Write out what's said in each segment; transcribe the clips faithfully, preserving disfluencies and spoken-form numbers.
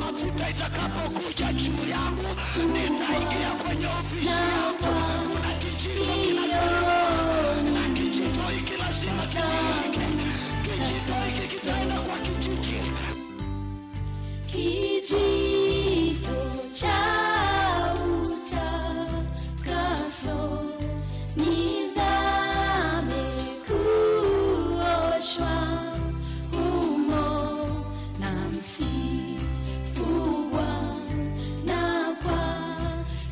Mafuta itakapokuja juu yangu, nitaingia kwenye ofisi yangu. Kuna kijito kinazaliwa na kijito hiki lazima kitiririke. Kijito hiki kitaenda kwa kijiji. Kijito cha utakaso, nizame kuoshwa humo na msifu Bwana, kwa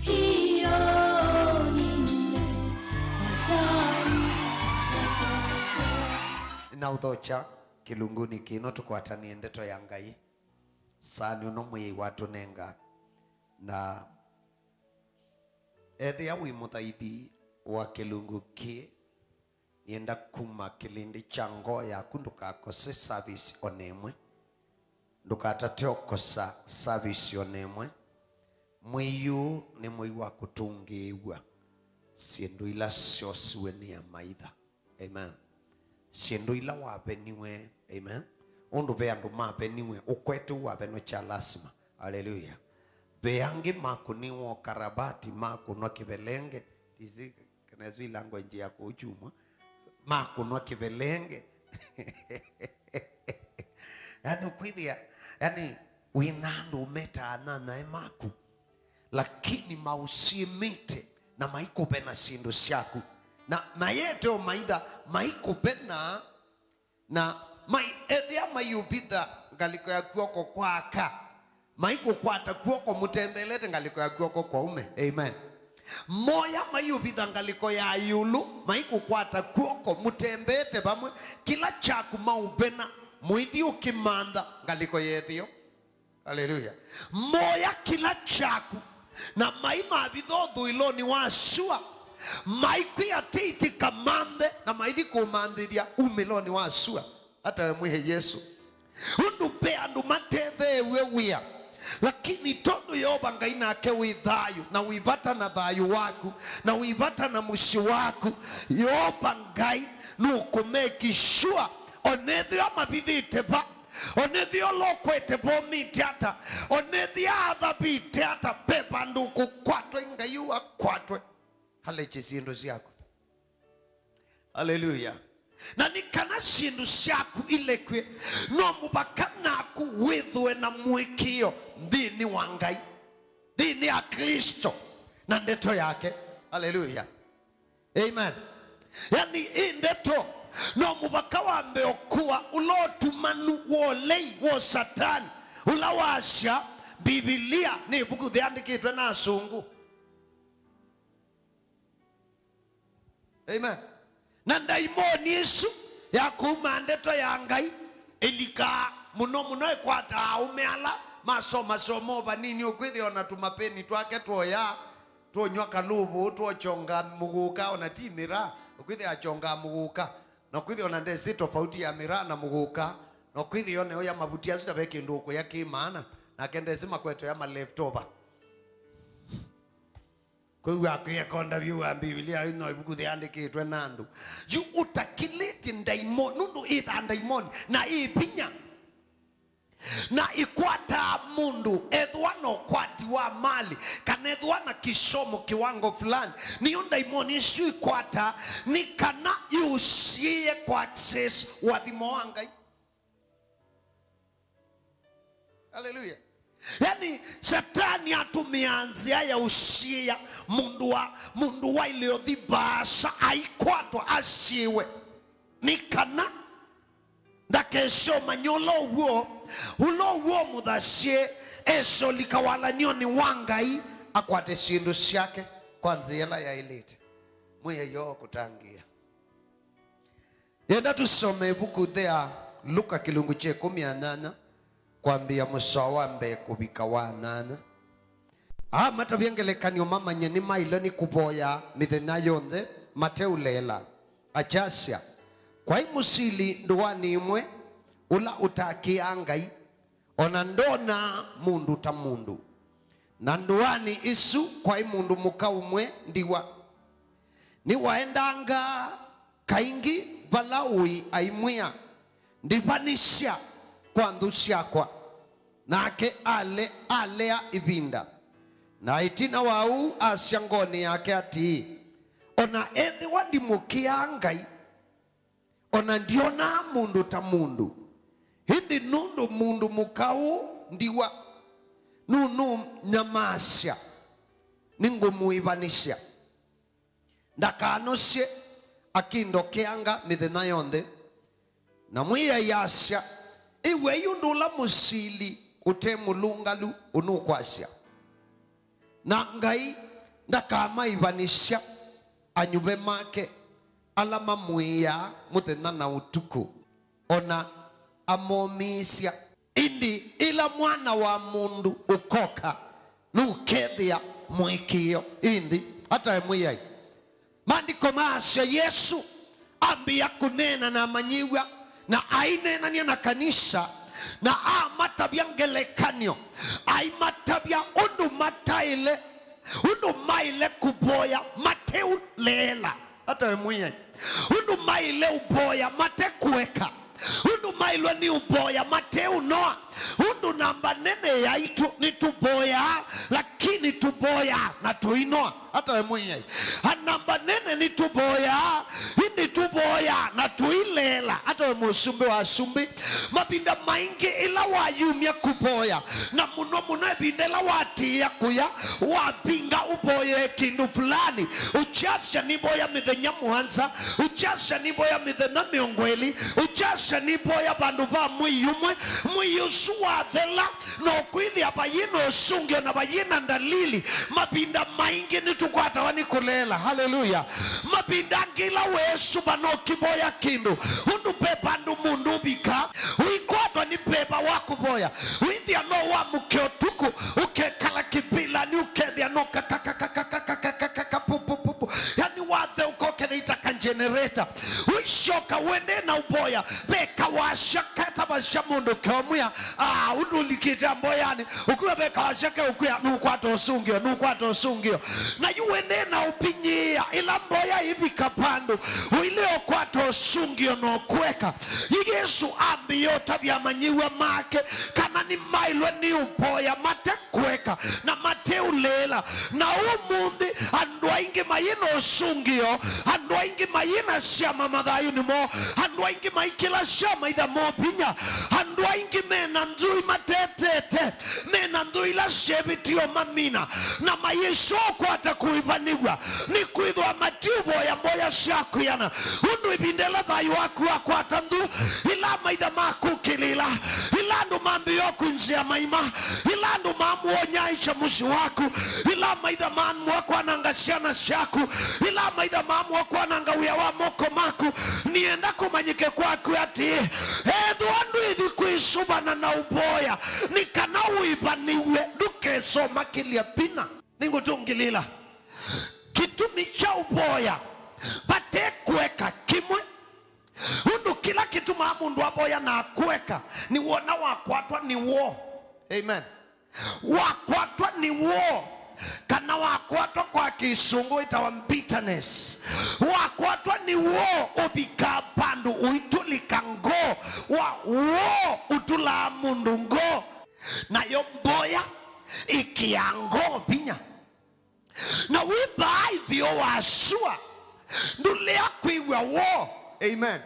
hiyo nimepata utakaso. Na ũthokya kĩlungunĩ kĩno tũkwatanie ndeto ya Ngai. Saani ũno Mwĩai watũnenga, na ethĩa wĩ mũthaithi wa kĩlungu kĩĩ, nĩenda kuma kĩlĩndĩ kya ngoo yaku ndũkakose service o na ĩmwe. Ndũkatate ũkosa service o na ĩmwe. Mwei ũũ nĩ mwei wa kũtũngĩĩw'a syĩndũ ila syosiwe nĩ amaitha. Amen. Syĩndũ ila waveniwe. Amen. Ũndũ ve andũ maveniwe, ũkwete ũu wavenwe kya lasima. Haleluya. Ve angĩ makũniwa ũkarabati, makũnwa kĩvelenge. Ndisi kana ĩsu ĩ language ya kũu Kyumwa. Makũnwa kĩvelenge. Yani ũkwĩthĩa, yani wĩna andũ ũmetaa anyanyae maku, lakini maũsiĩmĩte na maikũvena syĩndũ syaku. Na mayete o maitha, maikũvena, na mai, ethĩa maiũvitha ngalĩko ya kw'oko kwa aka, maikũkwata kw'oko mũtembeelete ngalĩko ya kw'oko kwa ũme. Amen. Moya maiũvitha ngalĩko ya ĩũlũ, maikũkwata kw'oko mũtembeete vamwe, kĩla kyaku maũvena, mũithi ũkĩmantha ngalĩko ya ĩtheo. Haleluya. Moya kĩla kyaku, na mai mavitha ũthũĩlonĩ wa sua, maikwĩa tĩitĩka manthe, na maithi kũmanthĩthya umĩlonĩ wa sua. Hata we mwĩhe Yesũ. Ũndũ ve andũ matetheew'e wĩa, lakini tondũ Yeova Ngai nake wĩ thayũ, na wĩ vata na thayũ waku, na wĩ vata na mũsyĩ waku, Yeova Ngai nũkũmake sure, onethĩwa mavithĩte va, onethĩa ũla ũkwete vomĩte ata, onethĩa athavĩte ata, ve vandũ ũkũkwatwa, Ngai ũũ akwatwe, alekye syĩndũ syaku. Haleluya. Na nĩ kana syĩndũ syaku ilekwe, no mũvaka naku wĩthwe na mũĩkĩĩo nthĩnĩ wa Ngai, nthĩnĩ ya Klĩsto na ndeto yake. Haleluya. Amen. Yani, ĩ ndeto, no mũvaka wambe ũkũa ũla ũtumanu wa ũlei wa Satani, ũla wasya Mbivilia nĩ ĩvuku yĩandĩkĩtwe na asũngũ. Amen. Na ndaimoni ĩsu ya kũuma ndeto ya Ngai ĩlikaa mũno mũno, ĩkwataa aũme ala masomasoma o vanini, ũkwĩthĩa o na tũmapeni twake twoyaa, twonywa kalũvũ, twochonga mũgũka, o na ti mĩraa, ũkwĩthĩa achongaa mũgũka, na ũkwĩthĩa o na ndesĩ tofauti ya mĩraa na mũgũka, na ũkwĩthĩa o na ũya mavuti asu ta ve kĩndũ ũkũya kĩ maana, nake ndesĩ makwete ũya ma leftover. Kwĩw'a akwĩekonda vyũ wa Mbivilia yu no ĩvuku yĩandĩkĩtwe na andũ. Yu ũtakilĩtye ndaimoni, nũndũ ĩthaa ndaimoni na ĩ vinya. Na ĩkwataa mũndũ ethĩwa na ũkwati wa mali, kana ethĩwa na kĩsomo kĩwango fulani. Nĩyo ndaimoni ĩsu ĩkwataa, nĩ kana yũsiĩe kwa access ũathimo wa Ngai. Haleluya. Yani, Satani atũmĩaa nzĩa ya ũsiĩa mũndũ wa, mũndũ waĩle ũthi vaasa aikwatwa asiĩwe, nĩ kana ndakese ũmanya ũla ũw'o, ũla ũw'o mũthasye, ese ũlika walany'onĩ wa Ngai, akwate syĩndũ syake kwa nzĩa ĩla yaĩlĩte. Mwĩai Yeova kũtangĩĩa. Yenda tũsome ĩvuku the ya Luka kĩlungu kya ĩkũmi na nyanya, kwambĩĩa mũsoa wa mbee kũvika wa nyanya. Aa matavya ngelekany'o mamanye nĩmaĩle nĩ kũvoya mĩthenya yonthe mateũleela. Akyasya, kwaĩ mũsili ndũanĩ ĩmwe ũla ũtakĩaa Ngai, o na ndonaa mũndũ ta mũndũ. Na ndũanĩ ĩsu kwaĩ mũndũ mũka ũmwe ndiwa. Nĩwaendangaa kaingĩ vala ũĩ aimwĩa, ndivanĩsya wa nthũ syakwa. Nake ale-, alea ĩvinda. Na ĩtina wa ũu asya ngoonĩ yake atĩĩ, "O na ethĩwa ndimũkĩaa Ngai, o na ndionaa mũndũ ta mũndũ, ĩndĩ nũndũ mũndũ mũka ũũ ndiwa, nũnũnyamaasya, nĩngũmũĩvanĩsya. Ndakanosye akĩndokeanga mĩthenya yonthe." Na Mwĩai asya, "Ĩw'ei ũndũ ũla mũsili ũte mũlũngalu ũnũkwasya." Na Ngai ndakamaĩvanĩsya anyuve make ala mamũĩaa mũthenya na ũtukũ, o na amomĩĩsya. Ĩndĩ ĩla Mwana wa Mũndũ ũkoka, nũkethĩa mũĩkĩĩo ĩ nthĩ? Ata we Mwĩai? Maandĩko maasya Yesũ ambĩĩa kũneena na amanyĩw'a, na aineenany'a na kanisa, na amatavya ngelekany'o, aimatavya ũndũ mataĩle, ũndũ maĩle kũvoya mateũleela. Ata we Mwĩai? Ũndũ maĩle ũvoya mate kũeka, ũndũ maĩlwe nĩ ũvoya mateũnoa. Ũndũ namba nene yaitũ nĩtũvoyaa, lakini tũvoyaa na tũinoa. Ata we Mwĩai? A namba nene nĩtũvoyaa, ĩndĩ tũvoyaa na tũileela. Ata we Mũsumbĩ wa asumbĩ? Mavinda maingĩ ĩla wayumya kũvoya, na mũno mũno ĩvinda ĩla watĩĩa kũya, wavinga ũvoyee kĩndũ fulani, ũkyasya nĩvoya mĩthenya mũonza, ũkyasya nĩvoya mĩthenya mĩongo ĩlĩ, ũkyasya nĩvoya vandũ va mwei ũmwe, mwei ũsu wathela, na ũkwĩthĩa vayĩ na ũsũngĩo na vayĩ na ndalili. Mavinda maingĩ nĩtũkwatawa nĩ kũleela. Haleluya! Mavinda angĩ ĩla weesũva na ũkĩvoya kĩndũ, ũndũ ve vandũ mũndũ ũvika, ũikwatwa nĩ veva wa kũvoya. Wĩthĩa no wamũke ũtukũ, ũkekala kĩvĩlanĩ, ũkethĩa no kakakakakakakakakaka pu pu pu pu, yani watheũka ũkethĩa ita ka generator. Ũisyoka ũendee na ũvoya, ve kawasya katavasya mũndũ keũmwĩa, "Ah, ũndũ ũlikĩte amboyanĩ." Ũkwĩa ve kawasya keũkwĩa, "Nũkwata ũsũngĩo, nũkwata ũsũngĩo." Na yu ũendee na ũvinyĩĩa, ĩla mboya ĩvika vandũ, ũileũkwata ũsũngĩo na ũkũeka. Yu Yesũ ambĩĩa ũtavya amanyĩw'a make kana nĩmaĩlwe nĩ ũvoya mate kũeka na mateũleela. Na ũmũnthĩ andũ aingĩ mayĩ na ũsũngĩo, andũ aingĩ mayĩ na syama mathayũnĩ moo, andũ aingĩ maikĩla syama itha moo vinya, andũ aingĩ me na nthũi matetete, me na nthũi ila syevĩtio mamina, na mayĩsya ũkwata kũĩvanĩw'a, nĩkwĩthĩwa matiũvoya mboya sya kwĩana. Ũndũ ĩvinda ĩla thayũ waku wakwata nthũ, ila amaitha makũkĩlĩla, ila andũ mambĩĩa kwinzĩa maima, ila andũ mamũonyaĩkya mũsyĩ waku, ila amaitha mamũa kwananga syana syaku, ila amaitha mamũa kwananga wĩa wa moko maku, nĩenda kũmanyĩke kwaku atĩĩ, ethĩwa ndwĩthi kwĩsũvana na ũvoya, nĩ kana ũĩvanĩw'e, ndũkesoma kĩlya vinya. Nĩngũtũngĩlĩĩla kĩtumi kya ũvoya vate kũeka kĩmwe. Ũndũ kĩla kĩtumaa mũndũ avoya na akũeka nĩ wona wakwatwa nĩ woo. Amen. Wakwatwa nĩ woo, kana wakwatwa kwa Kĩsũngũ wĩtawa bitterness. Wakwatwa nĩ woo ũvikaa vandũ ũitũlĩka ngoo. Wa woo ũtũlaa mũndũ ngoo. Nayo mboya ĩkĩaa ngoo vinya. Na wĩ vaa ĩtheo wa sua, ndũlea kwĩw'a woo. Amen.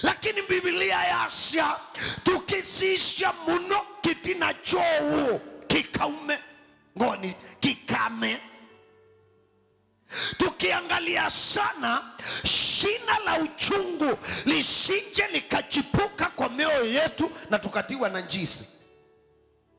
Lakini Mbivilia yasya, tũkĩsisya mũno kĩtina kyoo kĩkaume ngoonĩ, kĩkame. Tukiangalia sana, shina la uchungu lisije likachipuka kwa mioyo yetu na tukatiwa najisi.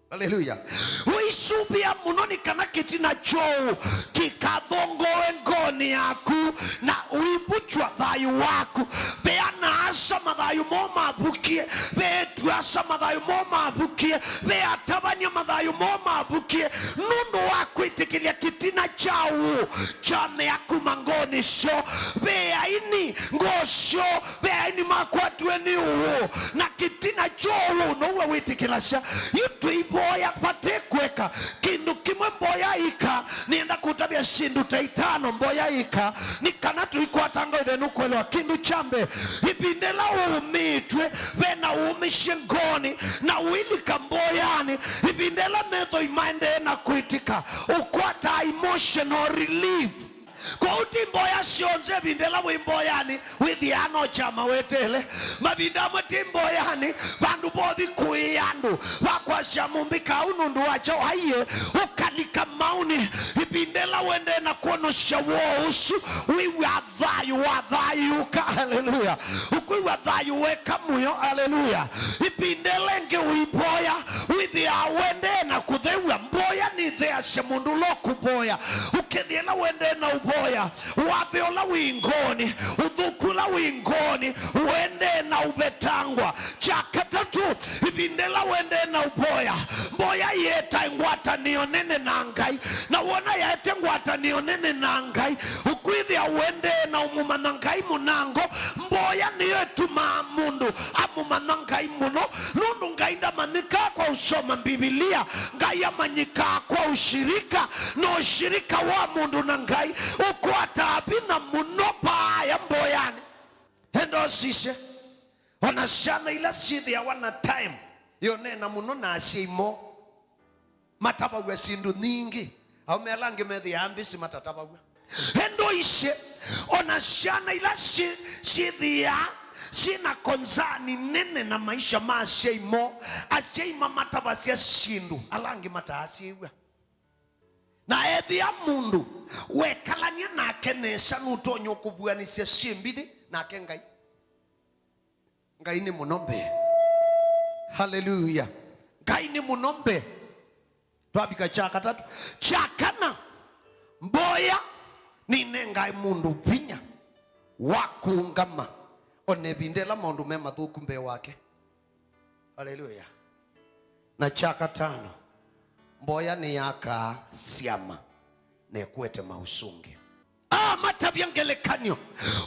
Haleluya. Ũisũvĩa mũno nĩ kana kĩtina kyoo kĩkathongoe ngoonĩ yaku na ũivutw'a thayũ waku. Ve ana-a-asa mathayũ moo mavukie, ve eĩtu-a-asa mathayũ moo mavukie, ve atavany'a mathayũ moo mavukie, nũndũ wa kwĩtĩkĩlya kĩtina kya ũũ kyamea kuma ngoonĩ syoo. Ve aini ngoo syoo, ve aini makwatiwe nĩ ũũ, na kĩtina kyoo ũũ now'o wĩtĩkĩlasya. Yu tũivoya vate kũeka kĩndũ kĩmwe, mboya ika. Nĩenda kũtavya syĩndũ ta itano, mboya ika, nĩ kana tũikwatanga ĩthenu kũelewa. Kĩndũ kya mbee, ĩvinda ĩla ũũmĩtw'e, ve na ũmĩsye ngoonĩ, na ũilika mboyanĩ. Ĩvinda ĩla methoi maendee na kwĩtĩka, ũkwataa emotional relief. Kwoou ti mboya syonthe ĩvinda ĩla wĩ mboyanĩ wĩthĩaa no kyama weteele. Mavinda amwe ti mboyanĩ vandũ vothi kũĩĩa andũ va kwasya mũmbĩ kau nũndũ wa kyaũ, aiee, ũkalika maũnĩ. Ĩvinda ĩla ũendee na kwonokya woo ũsu, wĩw'a thayũ wathayũũka. Haleluya! Ũkwĩw'a thayũ weka mũyo. Haleluya! Ĩvinda ĩla ĩngĩ ũivoya, wĩthĩaa ũendee na kũthew'a. Mboya nĩtheasya mũndũ ũla ũkũvoya. Ũkethĩa ĩla ũendee na ũvoya, wathe ũla wĩ ngoonĩ, ũthũku ũla wĩ ngoonĩ ũendee na ũvetangwa. Kya katatũ, ĩvinda ĩla ũendee na ũvoya, mboya ĩetae ngwatanĩo nene na Ngai. Na wona yaete ngwatanĩo nene na Ngai, ũkwĩthĩa ũendee na ũmũmanya Ngai mũnango. Mboya nĩyo ĩtumaa mũndũ amũmanya Ngai mũno, nũndũ Ngai ndamanyĩkaa kwa ũsoma Mbivilia. Ngai amanyĩkaa kwa ũshirika, na ũshirika wa mũndũ na Ngai ũkwataa vinya mũno vaaya mboyanĩ. Enda ũsisye, o na syana ila syĩthĩawa na time ya ũneena mũno na asyai moo, matavaw'a syĩndũ nyingĩ. Aũme ala angĩ methĩaa mbĩsĩ matatavaw'a. Enda ũisye, o na syana ila syĩ-, syĩthĩaa syĩ na konzani nene na maisha ma asyai moo, asyai mamatavasya syĩndũ ala angĩ mataasyĩw'a. Na ethĩa mũndũ wekalany'a nake nesa nũtonya ũkũvuanĩsya syĩ mbithi nake Ngai. Ngai nĩ mũno mbee. Haleluya! Ngai nĩ mũno mbee. Twavika kya katatũ. Kya kana, mboya nĩnengae mũndũ vinya wa kũũngama o na ĩvinda ĩla maũndũ me mathũku mbee wake. Haleluya! Na kya katano, mboya nĩyakaa syama na ĩkũete maũsũngĩo. Aa matavya ngelekany'o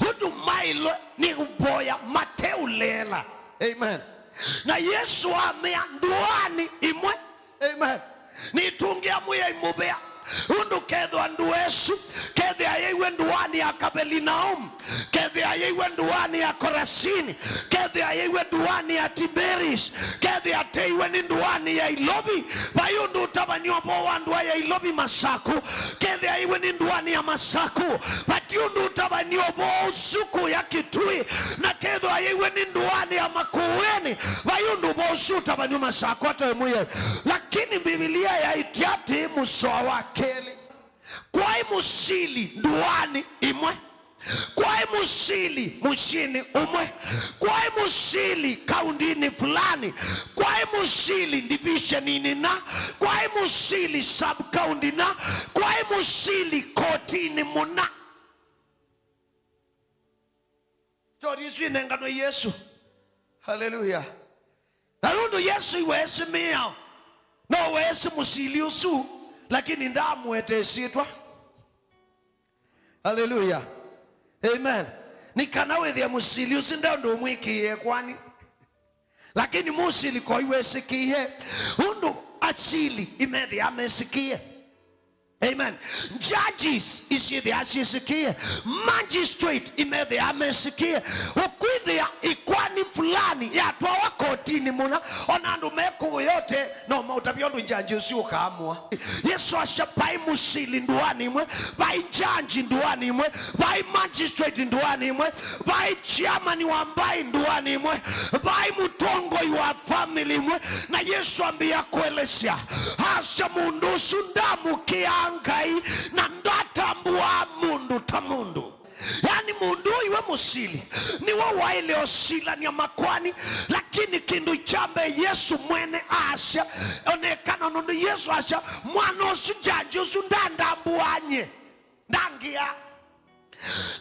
ũndũ maĩlwe nĩ ũvoya mateũleela. Amen. Na Yesũ amea ndũanĩ imwe. Amen. Nĩtũngĩa Mwĩai mũvea ũndũ kethĩwa ndũa ĩsu, kethĩa yaiwe ndũanĩ ya Kapelinaumu, kethĩa yaiwe ndũanĩ ya Korasini, kethĩa yaiwe ndũanĩ ya Tiberis, kethĩa teiwe nĩ ndũanĩ ya Ilovi, vai ũndũ ũtavany'a ũvoo wa ndũa ya Ilovi Masaku, kethĩa yaiwe nĩ ndũanĩ ya Masaku, vati ũndũ ũtavany'a ũvoo ũsu kũya Kitui, na kethĩa yaiwe nĩ ndũanĩ ya Makueni, vai ũndũ ũvoo ũsu ũtavany'a Masaku ata we Mwĩai. Lakini Mbivilia yaĩtya atĩĩ mũsoa wa kelĩ, kwaĩ mũsili ndũanĩ imwe. Kwaĩ mũsili mũsyĩnĩ ũmwe. Kwaĩ mũsili kaundinĩ fulani. Kwaĩ mũsili ndivisioninĩ na. Kwaĩ mũsili sub-county na. Kwaĩ mũsili kotinĩ mũna. Story isu inenganwe Yesũ. Haleluya. Na nũndũ Yesũ iweesĩ mĩao, no weesĩ mũsili ũsu, lakini ndaamũete ĩsyĩtwa. Haleluya. Amen. Nĩ kana wĩthĩe mũsili ũsu nde ũndũ ũmwĩkĩĩe kwani. Lakini mũsili koi wĩsĩkĩĩe ũndũ asili imethĩaa mesĩkĩĩe. Amen. Judges isyĩthĩaa syĩsĩkĩĩe. Magistrate imethĩaa mesĩkĩĩe. Ũkwĩthĩa ĩkwani fulani yatwawa kotinĩ mũna, ona andũ mekũũyote no maũtavya ũndũ njanji ũsu ũkaamũa. Yesũ asya vai mũsili ndũanĩ imwe, vai njanji ndũanĩ imwe, vai magistrate ndũanĩ imwe, vai chairman wa mbaĩ ndũanĩ imwe, vai mũtongoi wa family imwe. Na Yesũ ambĩĩa kũelesya, asya, mũndũ ũsu ndamũkĩaa Ngai na ndatambũaa mũndũ ta mũndũ. Yani mũndũ ũyũ we mũsili nĩwe waĩle ũsilany'a makwani, lakini kĩndũ kya mbee Yesũ mwene asya, onekana nũndũ Yesũ asya, mwana ũsu njanji ũsu ndandambũaa nyie, ndangĩaa.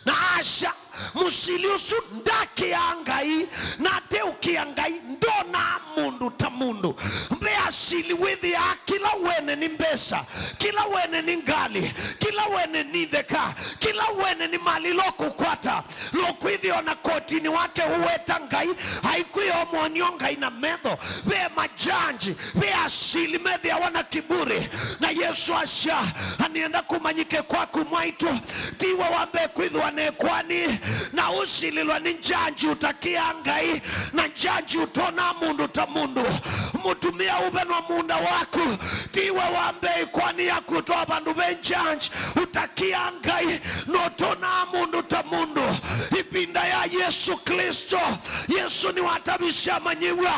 Na asya, mũsili ũsu ndakĩaa Ngai, na ateũkĩa Ngai ndonaa mũndũ ta mũndũ. Mbee asili wĩthĩaa kĩla wene nĩ mbesa, kĩla wene nĩ ngalĩ, kĩla wene nĩ itheka, kĩla wene nĩmalilo kũkwata. Nũkwĩthĩa o na kotinĩ wake ũweta Ngai, aikwĩa ũmwonio Ngai na metho. Ve majanji, ve asili methĩawa na kiburi. Na Yesũ asya, "Anĩenda kũmanyĩke kwaku mwaitũ." Tiwe wa mbee kwĩthĩwa na ĩkoani na ũsilĩlwa nĩ njanji ũtakĩaa Ngai, na njanji ũtonaa mũndũ ta mũndũ. Mũtumĩa ũvenwa mũũnda waku, tiwe wa mbee ĩkoani yaku ũtwaa vandũ ve njanji ũtakĩaa Ngai, na ũtonaa mũndũ ta mũndũ. Ĩvinda ya Yesũ Klĩsto, Yesũ nĩwatavisye amanyĩw'a,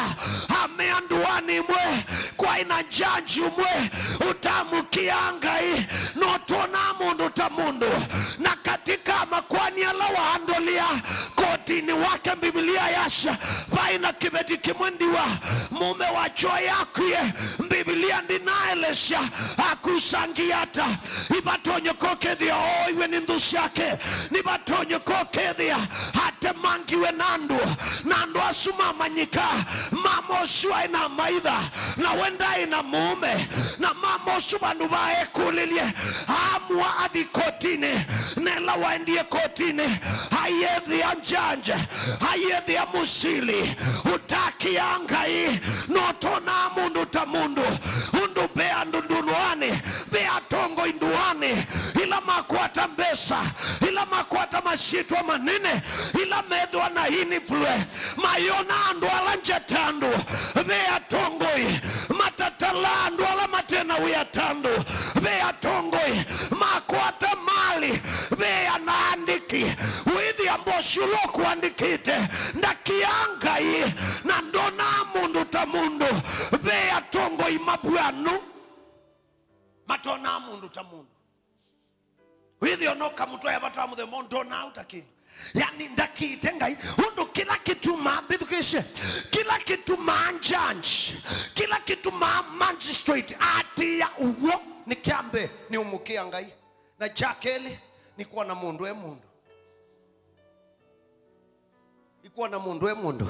amea, "Ndũanĩ ĩmwe kwaĩ na njanji ũmwe ũtamũkĩaa Ngai, na ũtonaa mũndũ ta mũndũ." Na katika makoani ala waandũlĩa kotinĩ wake, Mbivilia yasya, vaĩ na kĩveti kĩmwe ndiwa mũũme wakyo yakwie. Mbivilia ndĩnaelesya akusangĩa ata. Ivatonyeka ũkethĩa ooiwe nĩ nthũ syake. Nĩvatonyeka ũkethĩa atemangiwe na andũ, na andũ asu mamanyĩka, mama ũsu aĩ na maitha, na we ndaĩ na mũũme, na mama ũsu vandũ va ekũlĩlye, aamua athi kotinĩ, na ĩla waendie kotinĩ, aiethĩa njanja, aiethĩa mũsili ũtakĩaa Ngai, na ũtonaa mũndũ ta mũndũ, ũndũ ve andũ ndũanĩ, ve atongoi ndũanĩ, ila makwata mbesa, ila makwata masyĩtwa manene, ila methĩwa na influence, mayona andũ ala njetandu, ve atongoi matatala andũ ala mate na wĩa tandu, ve atongoi makwata mali, ve anaandĩki, wĩthĩa mbosi ũla ũkũandĩkĩte ndakĩaa Ngai, na ndonaa mũndũ ta mũndũ, ve atongoi mavw'anu matonaa mũndũ ta mũndũ. Wĩthĩa ona ũkamũtwaĩa vata wa mũthemba ũũ, ndonaa ũta kĩndũ. Yani, ndakĩĩte Ngai. Ũndũ kĩla kĩtumaa, mbĩthukĩĩsye, kĩla kĩtumaa judge, kĩla kĩtumaa magistrate atĩĩa ũw'o, nĩ kya mbee nĩ ũmũkĩa Ngai, na kya kelĩ nĩ kwona mũndũ e mũndũ. Nĩ kwona mũndũ e mũndũ.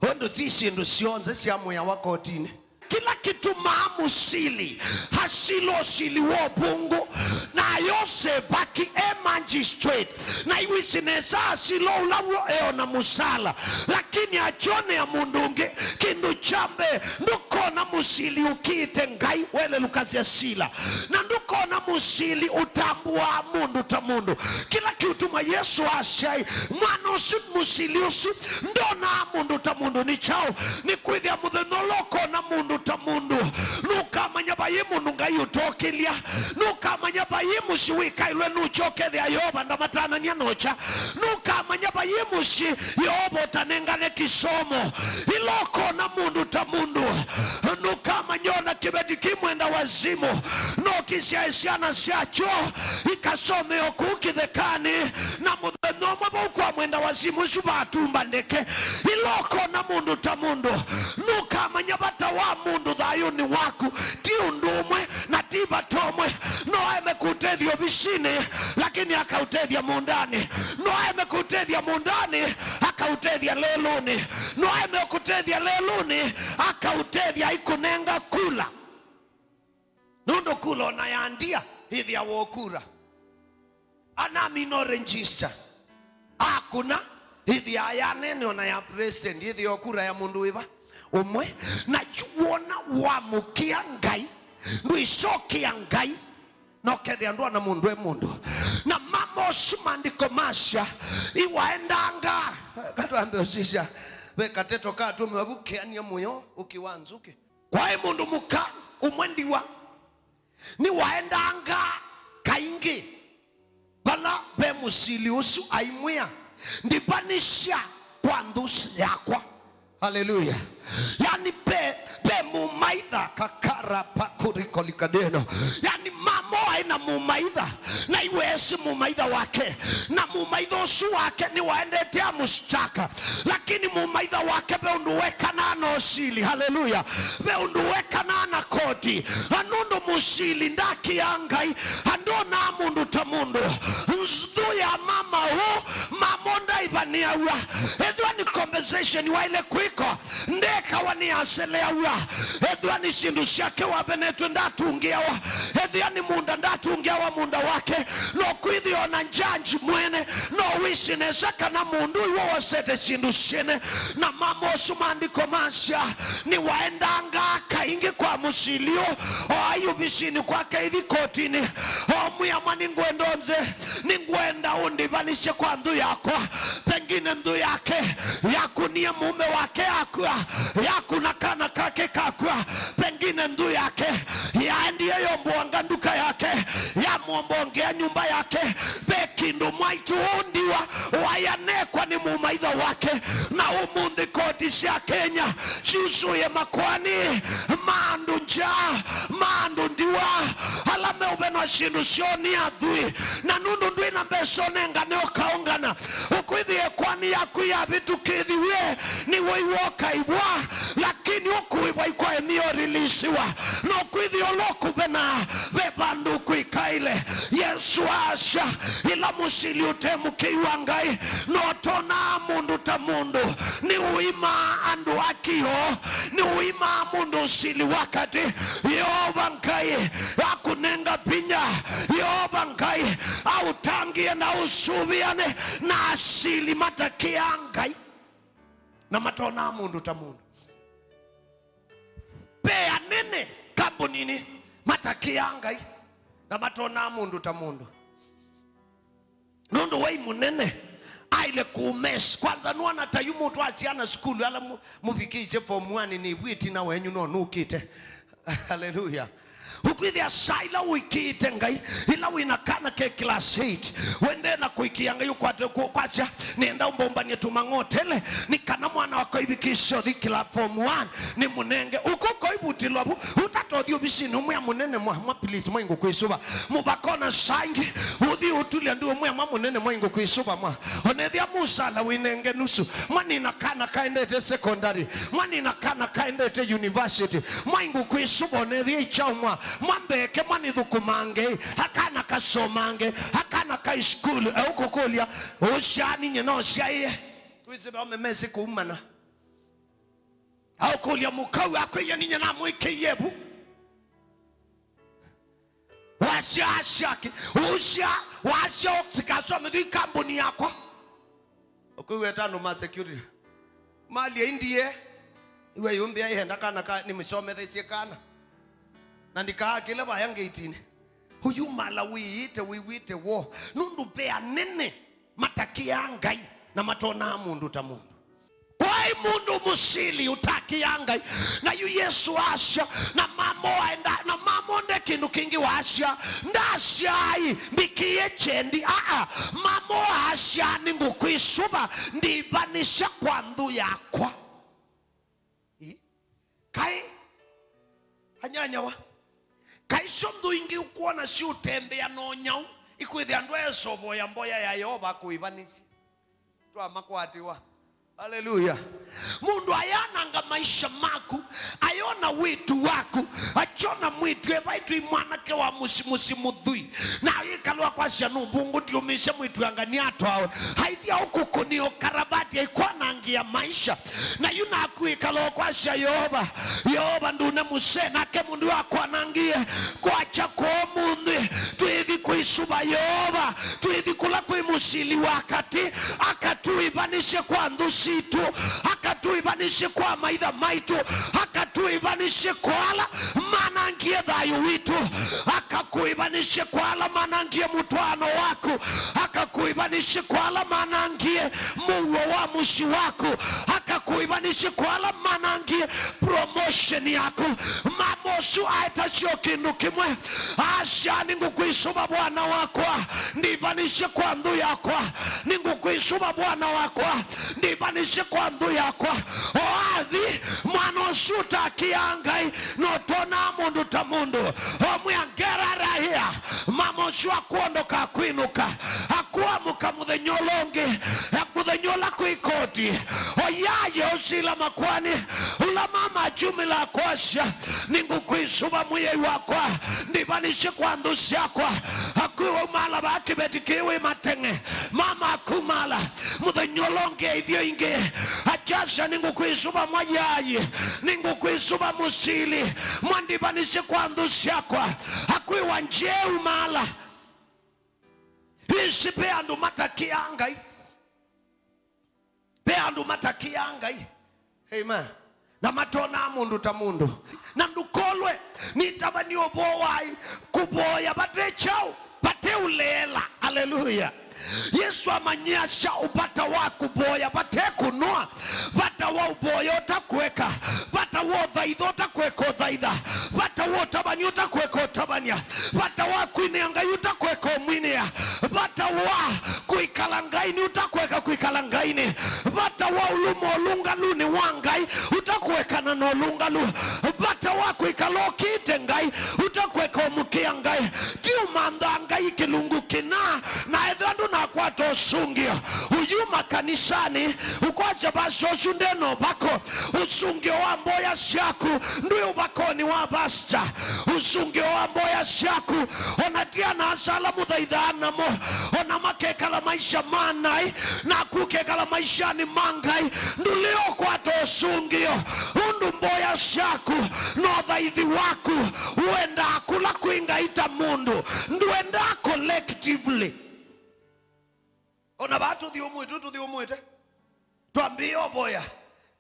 Ũndũ ti syĩndũ syonthe sya mwĩawa kotinĩ. Kĩla kĩtumaa mũsili asila ũsili wa ũvũngũ, na Yosevaki e magistrate, na iwĩsĩ nesa asila ũla w'o eona mũsala, lakini akyonea mũndũ ũngĩ. Kĩndũ kya mbee, ndũkona mũsili ũkĩĩte Ngai welelũkasya sila, na ndũkona mũsili ũtambũaa mũndũ ta mũndũ. Kĩla kĩũtuma Yesũ asyaĩ, mwana ũsu, mũsili ũsu ndonaa mũndũ ta mũndũ. Nĩ kyaũ? Nĩ kwĩthĩa mũthenya ũla ũkona mũndũ ta mũndũ, nũkamanya vayĩ mũndũ Ngai ũtokĩlya. Nũkamanya vayĩ mũsyĩ wĩkaĩlwe nũkyo ũkethĩa Yeova ndamatanania nokya. Nũkamanya vayĩ mũsyĩ Yeova ũtanengane kĩsomo. Ĩla ũkona mũndũ ta mũndũ, nũkamanya ona kĩveti kĩ mwenda wazimu nokĩsyae syana syakyo ikasomea kũu kĩthekanĩ, na mũthenya ũmwe vau kwa mwenda wazimu ũsu vatumba ndeke. Ĩla ũkona mũndũ ta mũndũ, nũkamanya vata wa mũndũ thayũnĩ waku ti ũndũ ũmwe na ti vata ũmwe. No aeme kũtethya ovisinĩ, lakini akaũtethya mũũndanĩ. No aeme kũtethya mũũndanĩ, akaũtethya lelũnĩ. No aeme kũtethya lelũnĩ, akaũtethya aikũnenga kula. Nũndũ kula ona ya ndia ĩthĩawa o kula. Anamina register, akũna, ĩthĩaa ya nene ona ya president, ĩthĩaa o kura ya mũndũ wĩva? Ũmwe. Na yu wona wamũkĩa Ngai, ndwĩsokea Ngai, na ũkethĩa ndwona mũndũ e mũndũ. Na mama ũsu maandĩko masya, iwaendanga, katwambe ũsisya, ve kateto katũmĩwa vu keania mũyo ũkĩ wa nzũkĩ. Kwaĩ mũndũ mũka ũmwe ndiwa, nĩwaendanga kaingĩ vala ve mũsili ũsu aimwĩa, "Ndivanĩsya kwa nthũ yakwa." Haleluya! Yani, ve, ve mũmaitha kakara pakurikolikadeno. Yani, mama aĩ na mũmaitha, na iwe esi mũmaitha wake, na mũmaitha ũsu wake nĩwaendete amũshtaka. Lakini mũmaitha wake ve ũndũ wekanaa na ũsili. Haleluya! Ve ũndũ wekanaa na koti. Na nũndũ mũsili ndakĩaa Ngai, andonaa mũndũ ta mũndũ. Nthũ ya mama ũũ, mama ũũ ndaivanĩaw'a. Ethĩwa nĩ compensation waĩle kwĩkwa, ndekawa nĩ aseleaw'a. Ethĩwa nĩ syĩndũ syake wavenetwe, ndatungĩawa. Ethĩwa nĩ mũũnda, ndatungĩawa mũũnda wake. No kwĩthĩa o na njanji mwene no wĩsĩ nesa kana mũndũ ũyũ wosete syĩndũ syene. Na mama ũsu maandĩko masya nĩwaendangaa kaingĩ kwa mũsili ũũ, o ai ovisinĩ kwake, aithi kotinĩ, o mwĩamwa, "Nĩngwenda ũnze, nĩngwenda ũndĩvanĩsye kwa nthũ yakwa." Pengine nthũ yake yakunie mũũme wake akw'a, yakuna kana kake kakw'a. Pengine nthũ yake yaendie yombonga nduka yake, yamwombongea nyũmba yake. Ve kĩndũ mwaitũ ũũ ndiwa waĩ anekwa nĩ mũmaitha wake. Na ũmũnthĩ koti sya Kenya syusũĩe makoani ma andũ ngya, ma andũ ndiwa, ala meũvenwa syĩndũ syoo nĩ athwii. Na nũndũ ndwĩ na mbesa ũnengane ũkaũngana, ũkwĩthĩa ĩkoani yaku yavĩtũkĩthiw'e nĩ wĩw'a ũkaĩvwa, lakini ũkũĩvwa ikoani ũrilisiwa. No kwĩthĩa ũla ũkũvena ve vandũ ũkwĩkaĩle. Yesũ asya, ĩla mũsili ũtemũkĩiwa Ngai, no tonaa mũndũ ta mũndũ, nĩ ũimaa andũ akĩo, nĩ ũimaa mũndũ ũsili wa katĩ. Yeova Ngai akũnenga vinya. Yeova Ngai aũtangĩe na ũsũvĩane na asili matakĩaa Ngai na matonaa mũndũ ta mũndũ. Ve anene kambuninĩ matakĩaa Ngai na matonaa mũndũ ta mũndũ. Nũndũ wai mũnene aile kũmesi. Kwanza, nũona ta yu mũtwaa syana sukulu, ala mũ-, mũvikĩisye form one nĩvu, ĩtina wenyu no nũkĩte. Haleluya. Ũkwĩthĩa saa ila ũĩkĩĩte Ngai, ila wĩ na kana ke class eight, wendee na kũĩkĩĩa Ngai, ũkwate kũ-, kwasya, "Nĩenda ũmbombanie tũmang'otele, nĩ kana mwana wakwa ivikĩsye ũthi kĩla form one, nĩmũnenge." Ũkũka ũivutĩlwa vu, ũtatothi ovisinĩ, ũmwĩa, "Mũnene mwa, mwa, please, mwa ingũkwĩsũva." Mũvaka ona saa ingĩ, ũthi ũtulya ndu, ũmwĩa, "Mwa mũnene, mwa ingũkwĩsũva, mwa." Onethĩa mũsala wĩnenge nusu. Mwanina kana kaendete secondary. Mwanina kana kaendete university. Mwa ingũkwĩsũva, onethĩa ikyaũ, mwa. Mwa mbeke, mwa nĩthũkũmange. Akana kasomange. Akana kai sukulu. Eũkũkũlya, "Ũsyaa ninye no syaĩe?" Twĩsĩ vaũme mesĩ kũumana. Aũkũlya mũkau akwĩie, "Ninye namwĩkĩie vu?" Wasya, "Asya kĩ? Ũsya, wasya ũtikasome thi kambuni yakwa." Ũkwĩweta andũ ma security. Mali aindie, iwe yumbia ihenda kana ka, nĩmĩsometheisye kana. Na ndikaa kĩla vaya ngeitinĩ. Ũyumala wĩĩte, wĩw'ĩte woo. Nũndũ ve anene matakĩaa Ngai na matonaa mũndũ ta mũndũ. Kwaĩ mũndũ mũsili ũtakĩaa Ngai. Na yu Yesũ asya, na mama aenda, na mama nde kĩndũ kĩngĩ wasya, "Ndasyai, mbikĩe kyendi." Aa, mama asya, "Nĩngũkwĩsũva, ndĩvanĩsya kwa nthũ yakwa." Ĩ? Kaĩ anyanyawa? Kaĩ syo nthũ ingĩ ũkwona syũtembea na ũnyau, ikwĩthĩa andũ aesovoya mboya ya Yeova kũĩvanĩsya? Twamakwatĩwa. Haleluya. Mũndũ ayananga maisha maku, ayona wĩtu waku, akyona mwĩtu evaitũ i mwanake wa mũsi, mũsi mũthui, na ayĩkalwa kwasya nũvũngũ ndiũmĩsya mwĩtu anga nĩatwawe. Aithya ũkũkũnĩa ũkarabati aikwanangĩa maisha. Na yu naku ĩkala ũkwasya Yeova, Yeova ndune mũsee, nake mũndũ akwanangie. Kwakya kwa ũmũnthĩ, twĩthi kwĩsuva Yeova, twĩthi kũla kwĩ mũsili wa katĩ, akatũĩvanĩsye kwa nthũ sitũ, akatũĩvanĩsye kwa maitha maitũ, akatũĩvanĩsye kwa ala manangie thayũ witũ, akakũĩvanĩsye kwa ala manangie mũtwaano waku, akakũĩvanĩsye kwa ala manangie mũuo wa mũsyĩ waku, akakũĩvanĩsye kwa ala manangie promotion yaku. Mama ũsu aetasya o kĩndũ kĩmwe, asya, "Nĩngũkwĩsũva Bwana wakwa, ndĩvanĩsye kwa nthũ yakwa. Nĩngũkwĩsũva Bwana wakwa, ndĩvanĩsye kwa nthũ yakwa." O athi, mwana ũsu ũtakĩaa Ngai, na ũtonaa mũndũ ta mũndũ, omwĩa, "Get out of here." Mama ũsu akwondoka kwĩnũka, akũamũka mũthenya ũla ũngĩ, mũthenya ũla kwĩ koti, oyaye ũsila makwani, ũla mama akyumĩla akwasya, "Nĩngũkwĩsũva Mwĩai wakwa, ndĩvanĩsye kwa nthũ syakwa." Akwĩwa umala vaa kĩveti kĩĩ wĩ mateng'e, mama akumala, mũthenya ũla ũngĩ aithyo ingĩ, akyasya, "Nĩngũkwĩsũva mwayayi, nĩngũkwĩsũva mũsili, mwa ndĩvanĩsye kwa nthũ syakwa." Akwĩwa njeumala. Ĩsĩ ve andũ matakĩaa Ngai. Ve andũ matakĩaa Ngai. Amen. Na matonaa mũndũ ta mũndũ. Na ndũkolwe, nĩtavany'a ũvoo wa kũvoya vate kyaũ, vate ũleela. Aleluya. Yesũ amanyĩasya vata wa kũvoya vate kũnoa, vata wa ũvoya ũtakũeka, vata wa ũthaitha ũtakũeka ũthaitha, vata wa ũtavany'a ũtakũeka ũtavany'a, vata wa kwinĩa Ngai ũtakũeka ũmwinĩa, vata wa kwĩkala Ngainĩ ũtakũeka kwĩkala Ngainĩ, vata wa ũlũma ũlũngalũnĩ wa Ngai ũtakũekana na ũlũngalu, vata wa kwĩkala ũkĩĩte Ngai ũtakũeka ũmũkĩa Ngai. Ti ũmanthaa Ngai kĩlungu kĩna, na ethĩwa ndũnakwata ũsũngĩo, ũyuma kanisanĩ, ũkwasya vasa ũsu ndena ũvako. Ũsũngĩo wa mboya syaku ndwĩ ũvakonĩ wa vasa. Ũsũngĩo wa mboya syaku, ona ti ana-a-asa ala mũthaithaa namo, ona makekala maisha ma naĩ, naku ũkekala maishanĩ ma Ngai, ndũlĩ ũkwata ũsũngĩo, ũndũ mboya syaku na ũthaithi waku ũendaa kũla kwĩ Ngai ta mũndũ, ndũendaa collectively. Ona vaa tũthyũmũĩtwe, tũthyũmũĩte. Twambĩĩa ũvoya.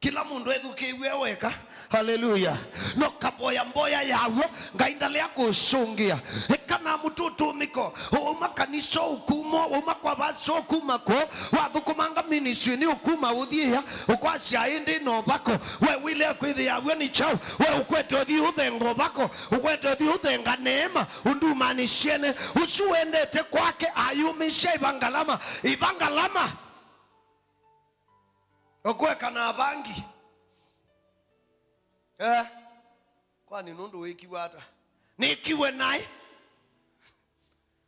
Kĩla mũndũ ethukĩĩw'e weka. Haleluya. No kavoya mboya yaw'o, Ngai ndalea kũsũngĩa. Eka na mũtũtũmĩko. Wauma kanisa ũkuma, wauma kwa vasa ũkuma kwo, wathũkũmanga ministry nĩ ũkuma ũthiĩa, ũkwasya ĩndĩ no vako. We wĩle kwĩthĩa w'o nĩ kyaũ? We ũkwete ũthi ũthenga ũvako, ũkwete ũthi ũthenga neema, ũndumanĩ syene. Ũsu wendete kwake ayumĩsya ivangalama, ivangalama. Ũkweka na avangi. Eh, kwani nũndũ wĩkiwe ata? Nĩkiwe naĩ.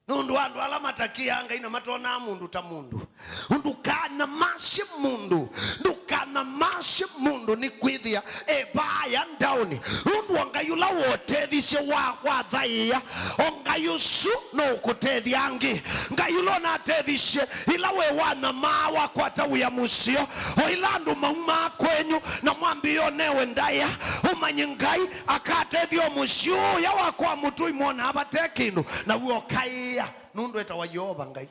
Nũndũ andũ ala matakĩaa Ngai na matonaa mũndũ ta mũndũ. Ndũkanyamasye mũndũ. Ndũkanyamasye mũndũ nĩ kwĩthĩa e vaya ndaũnĩ. Nũndũ o Ngai ũla wotethĩsye wa, wathaĩa, o Ngai ũsu no ũkũtethya angĩ. Ngai ũla ũnatethisye ĩla we wanyamaa wakwata wĩa mũseo, o ĩla andũ maumaa kwenyu na mwambĩĩa ũnewe ndaĩa, ũmanye Ngai akatethya o mũsyĩ ũũ ũya wakwa mũtũi mwonaa vate kĩndũ, naw'o ũkaĩa, nũndũ etawa Yeova Ngai.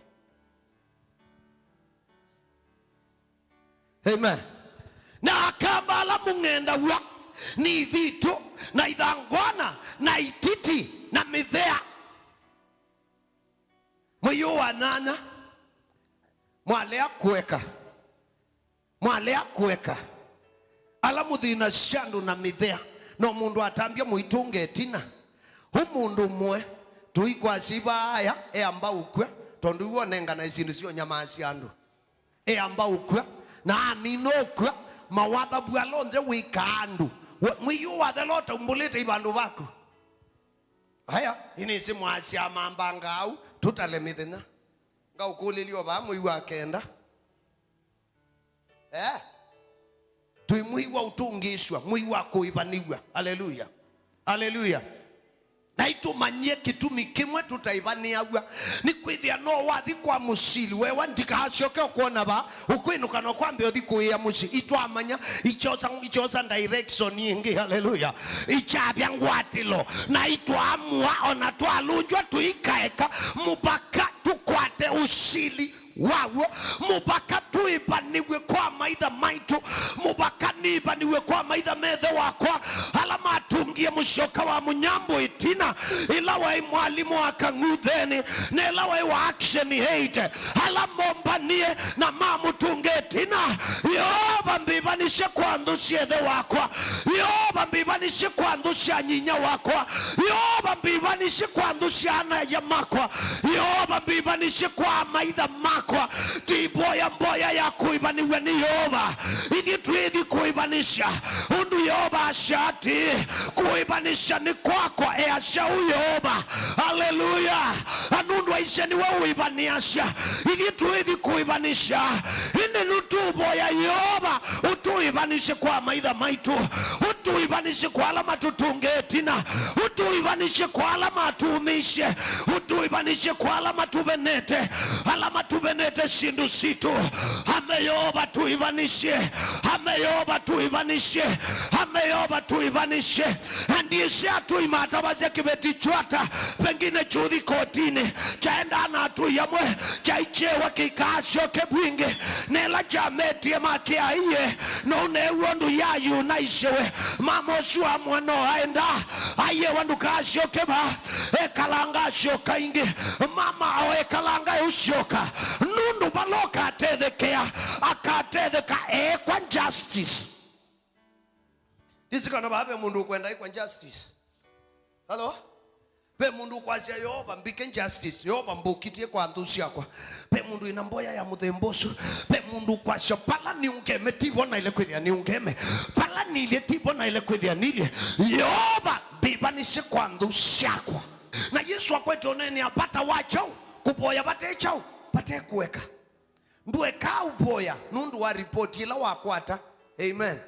Amen. Na akamba ala mũng'endaw'a nĩ ithitũ, na ithangwana, na ititi, na mĩthea. Mwei ũũ wa nyanya, mwalea kũeka. Mwalea kũeka. Ala mũthĩnasya andũ na mĩthea, no mũndũ atambya mũitũnge ĩtina. Ũ mũndũ ũmwe, tũikwasya ivaaya, eamba ũkw'a, tondũ iw'o ũnenganae syĩndũ sya ũnyamaasya andũ. Eamba ũkw'a, na amina ũkw'a, mawathavu ala onthe wĩkaa andũ. We, mwei ũũ wathela ũtaumbũlĩte ivandũ vaku. Aya, inĩsĩ mwasya mambanga au, tũtale mĩthenya. Ngaũkũlĩlya o vaa mwei wa kenda. Eh? Twĩ mwei wa ũtũngĩĩsw'a, mwei wa kũĩvanĩw'a. Aleluya. Aleluya. Na itũmanyie kĩtumi kĩmwe tũtaĩvanĩaw'a. Nĩ kwĩthĩa no wathi kwa mũsili, wewa ndikasyoke ũkwona vaa, ũkwĩnũka na kwambĩa ũthi kũĩa mũsyĩ. Itwamanya, ikyosa, ikyosa direction ĩngĩ. Aleluya. Ikyavya ngwatĩlo. Na itwaamua, ona twalũngywa tũikaeka, mũvaka tũkwate ũsili waw'o, mũvaka tũĩvanĩw'e kwa amaitha maitũ, mũvaka nĩĩvanĩw'e kwa amaitha ma ĩthe wakwa, ala matũngie mũsyoka wa mũnyambũ ĩtina, ĩla waĩ mwalimũ wa kang'uthenĩ, na ĩla waĩ wa Action Aid, ala mombanie na mamũtũnga ĩtina. Yeova, mbĩvanĩsye kwa nthũ sya ĩthe wakwa. Yeova, mbĩvanĩsye kwa nthũ sya nyinya wakwa. Yeova, mbĩvanĩsye kwa nthũ sya ana-a-ia makwa. Yeova, mbĩvanĩsye kwa amaitha makwa. Tũivoya mboya ya kũĩvanĩw'a nĩ Yeova. Ithyĩ twĩthi kũĩvanĩsya. Ũndũ Yeova asya atĩĩ, kũĩvanĩsya nĩ kwakwa, easya ũu Yeova. Aleluya. Na nũndũ aisye nĩwe ũĩvanĩasya, ithyĩ twĩthi kũĩvanĩsya. Ĩndĩ nĩtũvoya Yeova, ũtũĩvanĩsye kwa amaitha maitũ, ũtũĩvanĩsye kwa ala matũtũngĩe ĩtina, ũtũĩvanĩsye kwa ala matũũmĩisye, ũtũĩvanĩsye kwa ala matũvenete, ala matũvenete syĩndũ sitũ. Ame Yeova tũĩvanĩsye, ame Yeova tũĩvanĩsye, ame Yeova tũĩvanĩsye. Na ndyĩsĩ atũi matavasya kĩveti kyũ ata, pengine kyũthi kotinĩ, kyaendaa na atũi amwe, kyaikyĩĩwa kĩikaa asyoke vingĩ. Na ĩla kyametie makĩa aiye, no ũneew'a ũndũ yayunaisyewe. Mama ũsu wa mwana aendaa, aiyewa ndũkasyoke va, ekalanga asyoka ĩngĩ. Mama aekalanga eũsyoka, nũndũ vala ũkatethekea, akatetheka eekwa justice. Ndĩsĩ kana vaa ve mũndũ ũkwenda ĩkwa justice. Hello? Ve mũndũ ũkwasya, "Yeova, mbike justice. Yeova, mbũkitye kwa nthũ syakwa." Ve mũndũ ĩna mboya ya mũthemba ũsu. Ve mũndũ ũkwasya, "Vala nĩũngeme, tivo naĩle kwĩthĩa nĩũngeme. Vala nilye, tivo naĩle kwĩthĩa nilye. Yeova, mbĩvanĩsye kwa nthũ syakwa." Na Yesũ akwete ũneenea vata wa kyaũ? Kũvoya vate kyaũ? Vate kũeka. Ndũekaa ũvoya nũndũ wa ripoti ĩla wakwata. Amen.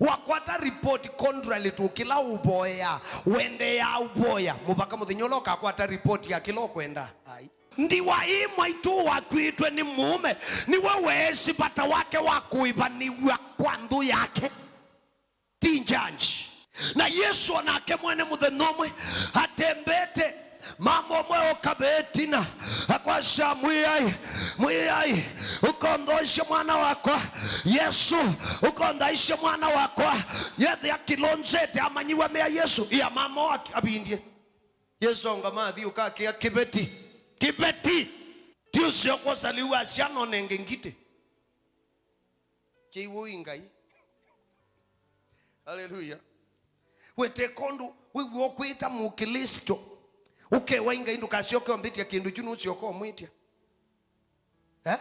Wakwata ripoti contrary to kĩla ũvoyaa, ũendeeaa ũvoya mũvaka mũthenya ũla ũkakwata ripoti ya kĩla ũkwenda. Ai. Ndiwa ĩ mwaitũ wakw'ĩtwe nĩ mũũme, nĩwe weesĩ vata wake wa kũĩvanĩw'a kwa nthũ yake. Ti judge. Na Yesũ onake mwene mũthenya ũmwe atembete, mama ũmwe ũka ve ĩtina, akwasya, "Mwĩai, Mwĩai, ũkonthaisye mwana wakwa. Yesũ, ũkonthaisye mwana wakwa." Yethĩa akĩlonzete, amanyiwa mea Yesũ, ia mama wake avindie. Yesũ aũngama athi ũkakĩa kĩveti. Kĩveti! Ti ũseo kwosa lĩu wa syana ũnenge ngitĩ. Kyĩw'ũ i Ngai. Haleluya. Weteka ũndũ wĩw'a ũkwĩta Mũklĩsto, ũkewa i Ngai, ndũkasyoke ũmbĩtya kĩndũ kyu, nũsyoka ũmwĩtya. Eh?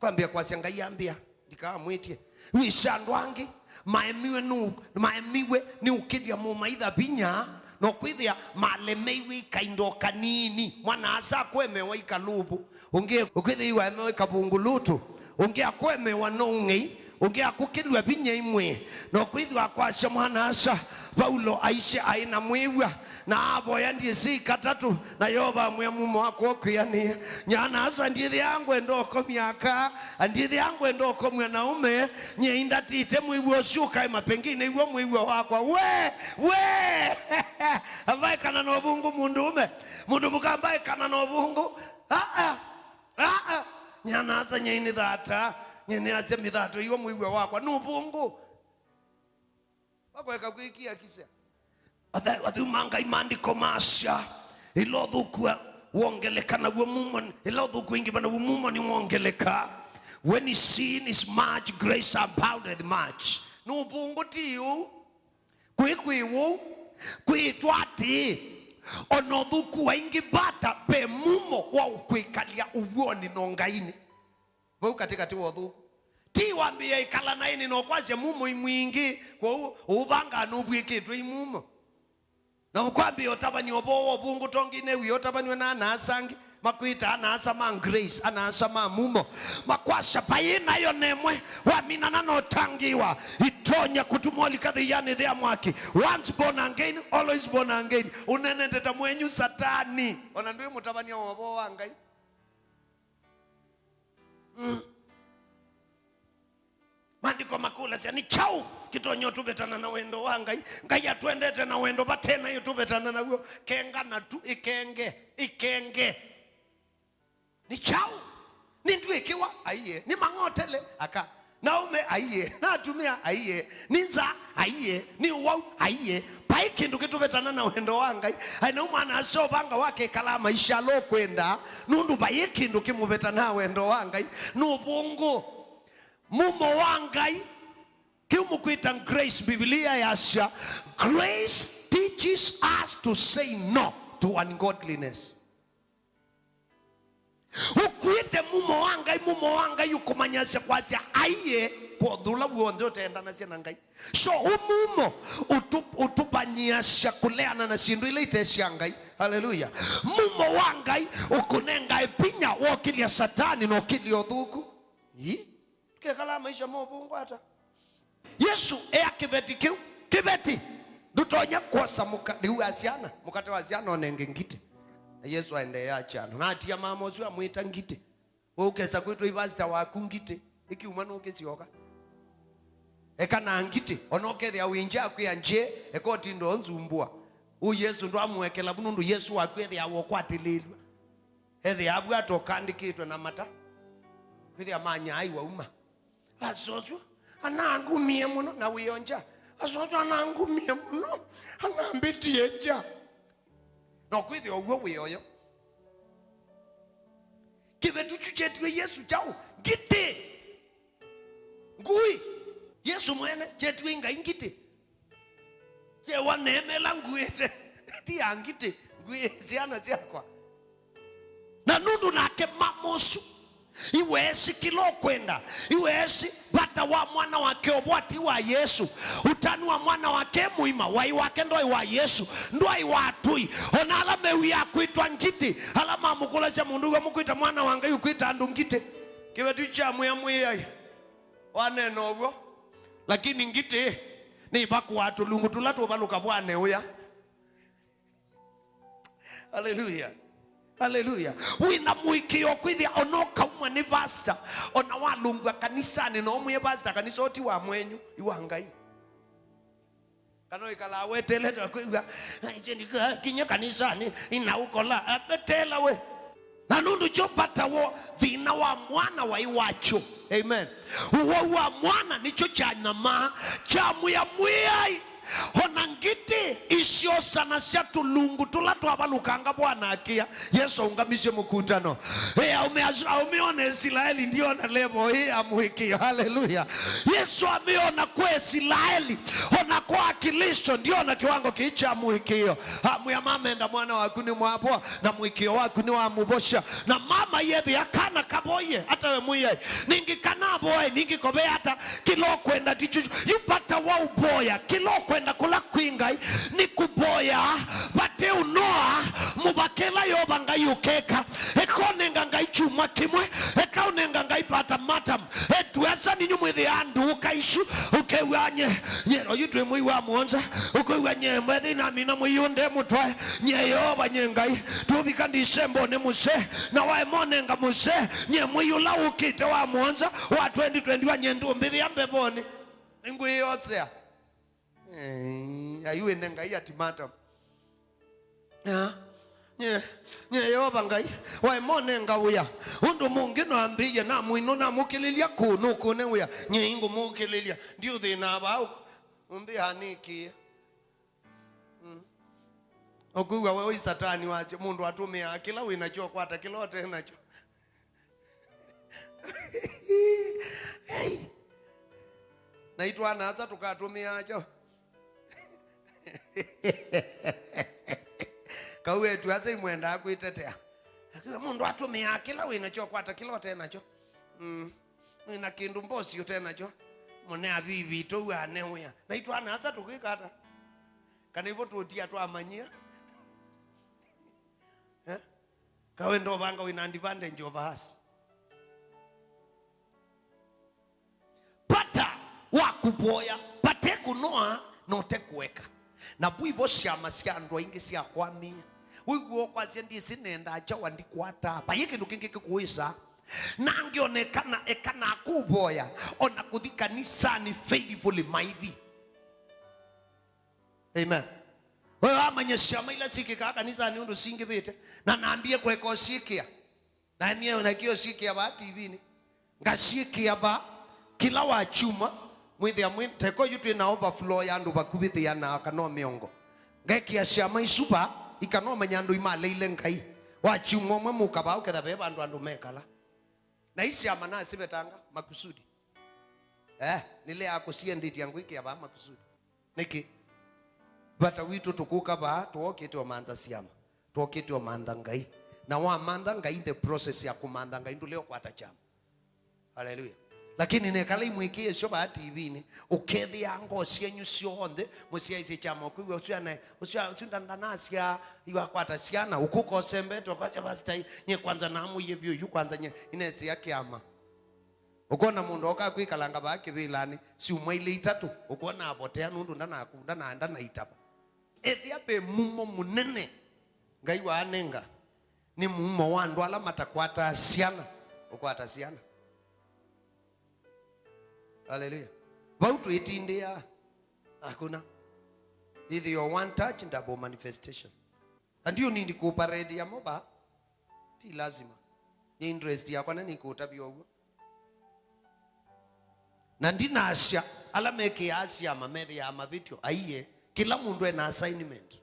Kwambĩa kwasya, "Ngai ambĩa, ndikaamwĩtye." Wĩsĩ andũ angĩ maemiwe nũ-, maemiwe nĩ ũkĩlya mũmaitha vinya, na ũkwĩthĩa malemeiwe ikainda o kanini. Mwana-a-asa akwemewa ikalũvũ, ũngĩ ũkwĩthĩiwa emewe ikavungulutũ, ũngĩ akwemewa no ũng'ei, ũngĩ akũkĩlw'a vinya imwe. Na ũkwĩthĩwa akwasya mwana-a-asa, Vaulo aisye aĩ na mwĩw'a, na avoya ndyĩsĩ ikatatũ, na Yeova amwĩa, "Mumo wakwa ũkwĩanĩe. Nyana-a-asa, ndyĩthĩaa ngwenda ũkomya aka, ndyĩthĩaa ngwenda ũkomya na ũme, nyie indatĩte mwĩw'a ũsu ũkaema, pengine iw'o mwĩw'a wakwa." We! We! Ambaekana na ũvũngũ mũndũũme, mũndũ mũka ambaekana na ũvũngũ. Aa! Aa! Nyana-a-asa, nyie nĩthata, nyie nĩasya mĩthato, iw'o mwĩw'a wakwa nĩ ũvũngũ. Wakweka kwĩkia kĩsya. Atha-, atheu ma Ngai, maandĩko masya, ĩla ũthũku wa-, wongeleka naw'o mumo, ĩla ũthũku wingĩva naw'o mumo nĩwongeleka. When sin is much, grace aboundeth much. Nĩ ũvũngũ ti ũu. Kwĩ, kwĩ ũu, kwĩtwa atĩĩ, o na ũthũku waingĩva ata, ve mumo wa ũkwĩkalya ũw'onĩ na ũngainĩ. Vau katĩkatĩ wa ũthũku. Ti wambĩĩa ĩkala naĩnĩ na ũkwasya mumo imwingĩ, kwoou ũũvangaa nũvw'ĩkĩtwe imumo. Na ũkwambĩĩa ũtavany'a ũvoo wa ũvũngũ, tongi new'ie ũtavany'we na ana-a-asa angĩ, makwĩta ana-a-asa ma grace, ana-a-asa ma mumo. Makwasya, "Vai nayo nemwe, waminana na ũtangĩĩwa, itonya kũtuma ũlika thĩianĩ ĩthea mwaki. Once born again, always born again." Ũnenete ta mwenyu Satani. O na ndwĩ mũtavany'a wa ũvoo wa Ngai. Mm. Maandĩko makũlasya, nĩ kyaũ kĩtonya ũtũvetana na wendo wa Ngai? Ngai atwendete na wendo vate naĩ ũtũvetana naw'o. Kengana tu, ĩkenge, ĩkenge. Nĩ kyaũ? Nĩ ndwĩkĩwa? Aiee. Nĩ mang'otele? Aka. Na aũme? Aiee. Na atumĩa? Aiee. Nĩ nzaa? Aiee. Nĩ ũwau? Aiee. Vai kĩndũ kĩtũvetana na wendo wa Ngai. Aĩ nau mwana-a-asa ũvanga wake ĩkalaa maisha ala ũkwenda, nũndũ vai kĩndũ kĩmũvetanaa wendo wa Ngai. Nĩ ũvũngũ. Mumo wa Ngai, kĩu mũkwĩta grace, Biblia yasya, "Grace teaches us to say no to ungodliness." Ũkuĩte mumo wa Ngai, mumo wa Ngai ũkũmanyasya kwasya aiee kwa ũndũ ũla w'onthe ũtendanasya na Ngai. So, ũmumo ũtũ-, ũtũvanyĩasya kũleana na syĩndũ ila ite sya Ngai. Haleluya. Mumo wa Ngai ũkũnengae vinya wa ũkĩlya Satani na ũkĩlya ũthũku. Ii, tũkekala maisha ma ũvũngũ ata? Yesũ ea kĩveti kĩu, kĩveti, ndũtonya kwosa mũka-, lĩu wa syana, mũkate wa syana ũnenge ngitĩ. Na Yesũ aendeea kyalo. Na atia mama ũsu amwĩta ngitĩ. We ũkesa kwĩtwa ivasita waku ngitĩ, ĩkiuma nũkĩsyoka. Eka na ngitĩ, ona ũkethĩa wĩ nja kwĩa njĩ, eka ũtinde ũnzumbua. Ũ Yesũ ndwamũekela vu nũndũ Yesũ waku ethĩawa ũkwatĩlĩĩlw'a. Ethĩawa vu ata ũkandĩkĩtwe na mata. Kwĩthĩa manyaai wauma. Asoswa, anangumie mũno, na wĩo nja. Asoswa, anangumie mũno, anambĩtie nja. No kwĩthĩa ũw'o wĩ oyo. Kĩvetu kyu kyetiwe Yesũ kyaũ? Ngitĩ. Ngui. Yesũ mwene kyetiwe ngai ngitĩ. Kyewa neemela nguĩte. Ti ya ngitĩ. Ngui syana syakwa. Na nũndũ nake mama ũsu, iweesi kĩla ũkwenda, iweesi vata wa mwana wake ũvwati wa Yesũ, ũtanu wa mwana wake mũima, wai wake ndwaĩ wa Yesũ, ndwaĩ wa atũi. Ona ala mewie akwĩtwa ngitĩ, ala mamũkũlasya mũndũ ũw'a mũkwĩta mwana wa Ngai ũkwĩta andũ ngitĩ. Kĩvetu kya mwĩa mwĩai. Wanena ũw'o, lakini ngitĩ nĩvakũaa tũlungu tũla tũvalũka vwane ũya. Haleluya. Haleluya. Wĩna mũĩkĩĩo kwĩthĩa ona ũkaumwa nĩ vasta, ona walũngw'a kanisanĩ, no ũmwĩe vasta, kanisa ũti wa mwenyu, iwa Ngai. Kana ũikalaa weteelete kwĩw'a, "Ai, kyendi kinya kanisanĩ, inaũkola." Avetela we. Na nũndũ kyo vata wo, thĩna wa mwana waĩ wakyo. Amen. Ũwau wa mwana nĩkyo kyanyamaa, kyamwĩa mwĩai. Ona ngitĩ isyosanasya tũlungu tũla twavalũkanga vwana akĩa. Yesũ aũngamisye mũkutano. Ĩ, aũme asu, aũme ona Isilaeli ndiona level ĩ ya mũĩkĩĩo. Haleluya. Yesũ ameona kwa Isilaeli, ona kwa Akristo ndiona kiwango kĩĩ kya mũĩkĩĩo. Amwĩa mamenda mwana waku nĩ mwavoa, na mũĩkĩĩo waku nĩ wa mũvosya. Na mama yethĩa kana kavoie, ata we mwĩai. Ningĩ kana avoe, ningĩ kove ata, kĩla ũkwenda ti kyu. Yu vata wa ũvoya, kĩla ũkwenda kũla kwĩ Ngai, nĩ kũvoya. Vate ũnoa, mũvaka ĩla Yeova Ngai ũkeka. Eka ũnenga Ngai kyumwa kĩmwe, eka ũnenga Ngai pata matam. Etu esa ninyu mwĩthĩaa ndũũka isu, ũkew'a nye, nye, oyu twĩ mwei wa mũonza, ũkwĩw'a nye, mwethi namina mũiũ nde mũtwae, nye Yeova nye Ngai, tũvika Ndisembonĩ mũse, na waema ũnenga mũse, nye mwei ũla ũkĩte wa mũonza, wa twenty twenty-one, nye ndũmbĩthĩa mbevonĩ. Nĩngwĩyotsea. Ai, ayu ĩne Ngai ultimatum. Ah, nye, nye Yeova Ngai, waema ũnenga wĩa. Ũndũ mũngĩ no ambĩie, namũinũ, namũkĩlĩlya kũũ, nũkũne wĩa. Nye ingũmũkĩlĩlya, ndiũthĩnaa vaa, ũmbĩa nĩkĩe. Mm. Ũkwĩw'a we ũi satani wasya, mũndũ atũmĩaa kĩla wĩ nakyo, ũkwata kĩla ũte nakyo. Hey! Naitũ ana-a-asa tũkatũmĩaa kyo. Kau etu asa imwendaa kwĩtetea. Akiwa mũndũ atũmĩaa kĩla wĩ nakyo, kwata kĩla ũte nakyo. Mm. Wĩ na kĩndũ mbosi ũte nakyo. Mũne avivi tũu ane wĩa. Naitũ ana-a-asa tũkwĩka ata? Kana ivo tũtia twamanyia? Eh? Kawe ndovanga wĩ na advantage over us. Vata wa kũvoya, vate kũnoa, na ũte kũeka. Na vu ivo syama sya andũ aingĩ syakwamĩe. Wĩw'o kwasya, "Ndyĩsĩ nendaa kyawa ndikwataa." Vayĩ kĩndũ kĩngĩ kĩkũĩsaa. Na angĩ onekana, eka na kũvoya, ona kũthi kanisanĩ faithfully maithi. Amen. Wewe amanye syama ila syĩkĩkaa kanisanĩ ũndũ singĩvĩte. Na nambie kweka ũsyĩkĩa. Na nie nakio syĩkĩa vaa T V-nĩ. Ngasyĩkĩa vaa kĩla wa kyumwa, mwĩthĩa mwĩ, teko yu twĩ na overflow ya andũ vakuvĩ thĩana kana o mĩongo. Ngekĩa syama isu vaa, ikana ũmanya andũ imaleile Ngai. Wa kyumwa ũmwe mũka vaa ũketha ve vandũ andũ mekala. Na i syama nasivetanga makusudi. Eh, nĩleaa kũsiendĩtya ngwĩkĩa vaa makusudi. Nĩkĩ? Vata witũ tũkũka vaa, tũokĩte ũmantha syama. Twokĩte ũmantha Ngai. Na wamantha Ngai, the process ya kũmantha Ngai, ndũle ũkwata kyama. Haleluya. Lakini nekala imwĩkĩĩsyo vaa T V-nĩ, ũkethĩa ngoo syenyu syonthe, mũsyaisye kyama, ũkwĩw'a ũsu anae, ũsu, ũsu nda-, ndanasya, iwakwata syana, ũkũka ũsembete, ũkasya, "Pastor, nye kwanza namũie vyũ, yu kwanza nye, inesĩa kyama." Ũkona mũndũ oka kwĩkalanga vaa kĩvĩlanĩ, syumwa ilĩ itatũ, ũkona avotea nũndũ ndanaku-, ndana-, ndanaitava. Ethĩa ve mumo mũnene Ngai waanenga, nĩ mumo wa andũ ala matakwataa syana, ũkwata syana. Haleluya. Vau twĩtindĩaa. Hakuna. Ĩthĩwa one touch, double manifestation. Na ndiũnindi kũparedi amo vaa. Ti lazima. Nĩ interest yakwa na nĩkũtavya ũw'o. Na ndinasya ala mekĩaa syama methĩaa mavĩtyo, aiee, kĩla mũndũ ena assignment.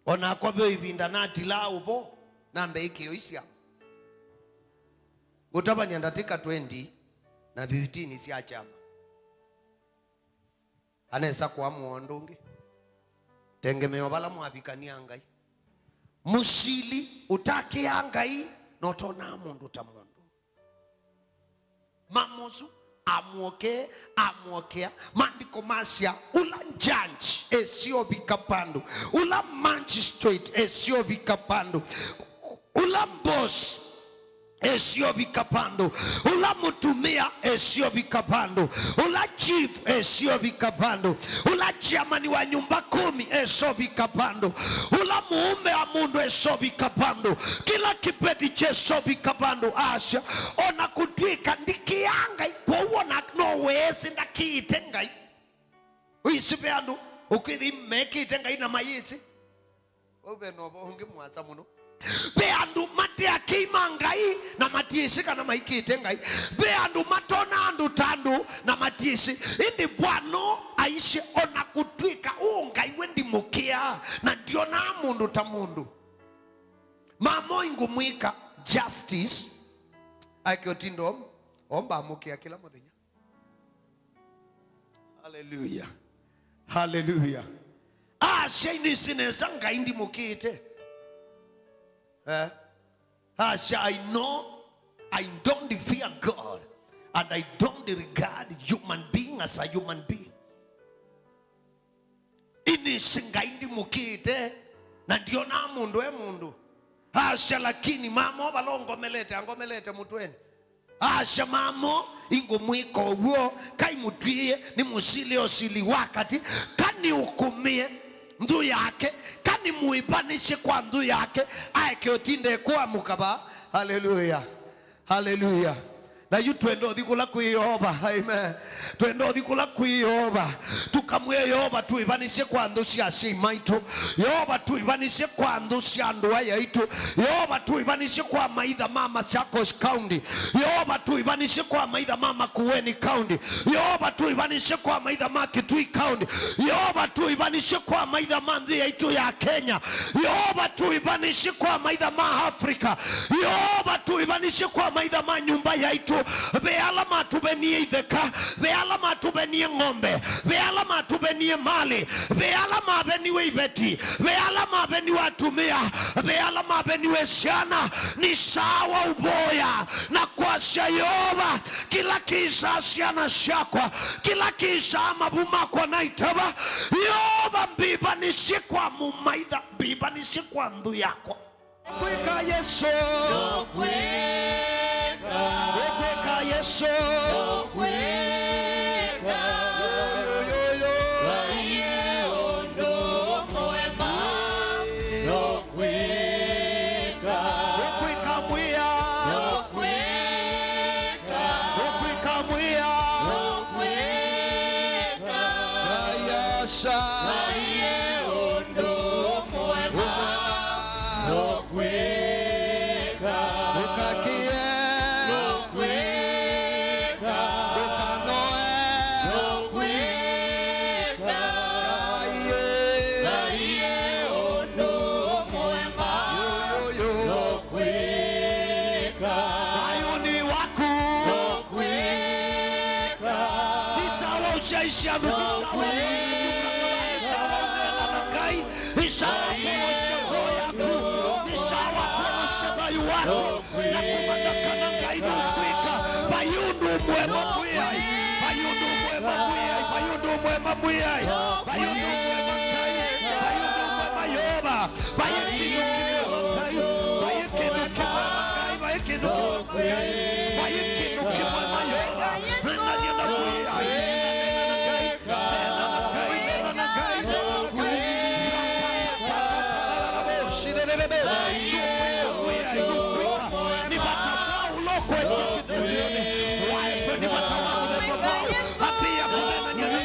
O nakwa ve ĩvinda natilaa ũvo, nambe ĩkĩo isyama. Ngũtavany'a ndatĩka twenty na fifteen sya kyama. Anesa kũamũa ũndũ ũngĩ. Tengemeo vala mwavikania Ngai. Mũsili ũtakĩaa Ngai, na ũtonaa mũndũ ta mũndũ. Mama ũsu amwokee, amwokea. Maandĩko masya, ũla judge esio vika vandũ, ũla magistrate esio vika vandũ, ũla boss esio vika vandũ, ũla mũtumĩa esio vika vandũ, ũla chief esio vika vandũ, ũla chairman wa nyumba kumi esio vika vandũ, ũla mũũme wa mũndũ esio vika vandũ, kĩla kĩveti kyesio vika vandũ. Asya, ona kũtw'ĩka ndikĩaa Ngai, kwoou ona no weesĩ ndakĩĩte Ngai. Ũisĩ ve andũ ũkwĩthĩ mekĩĩte Ngai na mayĩsĩ. Vau ve na ũvoo ũngĩ mũasa mũno. Ve andũ mate akĩi ma Ngai na matiĩsĩ kana maikĩte Ngai. Ve andũ matona andũ ta andũ na matiĩsĩ. Ĩndĩ Bwana aisye, ona kũtw'ĩka ũũ Ngai we ndimũkĩaa na ndionaa mũndũ ta mũndũ, mama ũingũmwĩka justice. Ake ũtindo omba amũkĩa kĩla mũthenya. Haleluya. Haleluya. Asya, nĩsĩ nesa Ngai ndimũkĩĩte. Eh? Asya, I know I don't fear God and I don't regard human being as a human being. Inĩsĩ Ngai ndimũkĩĩte na ndionaa mũndũ e mũndũ. Asya, lakini mama vala ũngomelete, angomelete mũtwenĩ. Asya, mamo, ingũmwĩka ũw'o, kai mũtw'ĩĩe nĩ mũsili ũsili wa katĩ, kani ũkũmĩe nthũ yake, kani mũĩvanĩsye kwa nthũ yake, aeke ũtinde kũamũka vaa. Haleluya. Haleluya. Na yu twenda ũthi kũla kwĩ Yeova. Amen. Twenda ũthi kũla kwĩ Yeova. Tũkamwĩa Yeova, tũĩvanĩsye kwa nthũ sya asyai maitũ. Yeova, tũĩvanĩsye kwa nthũ sya andũ aya aitũ. Yeova, tũĩvanĩsye kwa maitha ma Machakos County. Yeova, tũĩvanĩsye kwa maitha ma Makueni County. Yeova, tũĩvanĩsye kwa maitha ma Kitui County. Yeova, tũĩvanĩsye kwa maitha ma nthĩ yaitũ ya Kenya. Yeova, tũĩvanĩsye kwa maitha ma Africa. Yeova, tũĩvanĩsye kwa maitha ma nyũmba yaitũ. Ve ala matũvenie itheka, ve ala matũvenie ng'ombe, ve ala matũvenie malĩ, ve ala maveniwe iveti, ve ala maveniwe atumĩa, ve ala maveniwe syana. Nĩ sawa ũvoya na kwasya, Yeova, kĩla kĩsaa syana syakwa, kĩla kĩsaa mavu makwa na itava, Yeova, mbivanĩsye kwa mũmaitha, mbivanĩsye kwa nthũ yakwa. Kwĩka Yesũ. Kwĩka Yesũ. Yo, yo, yo, yo. Ũkwĩka mwĩa. Ũkwĩka mwĩa. Ngai aca. Ũkakie. Ndũkanoe. Ngai ĩ. Yo, yo, yo. Thayũnĩ waku. Ti sawa ũsyaisye andũ, ti sawa ũkũlũka, ti sawa ũneena na Ngai, ti sawa kwonasya ngoo yaku, nĩ sawa kwonasya thayũ waku, na kũmanya kana Ngai nũkwĩka. Vai ũndũ ũmwe ma Mwĩai, vai ũndũ ũmwe ma Mwĩai, vai ũndũ ũmwe ma Mwĩai, vai ũndũ ũmwe ma Ngai, vai ũndũ ũmwe ma Yeova. Vai kĩndũ kĩmwe ma Ngai, vai kĩndũ kĩmwe ma Ngai, vai kĩndũ kĩmwe ma Ngai, vai kĩndũ kĩmwe ma Yeova. Nenania na Mwĩai, neena na Ngai, neena na Ngai, neena na Ngai, neena na Ngai. Nũkwĩka Mwĩai, nũkwĩka. Nĩ vata Vaulo kwetie kĩthembeonĩ. Waetwe nĩ vata wa mũthemba Vaulo. Ambĩĩa kũnenania na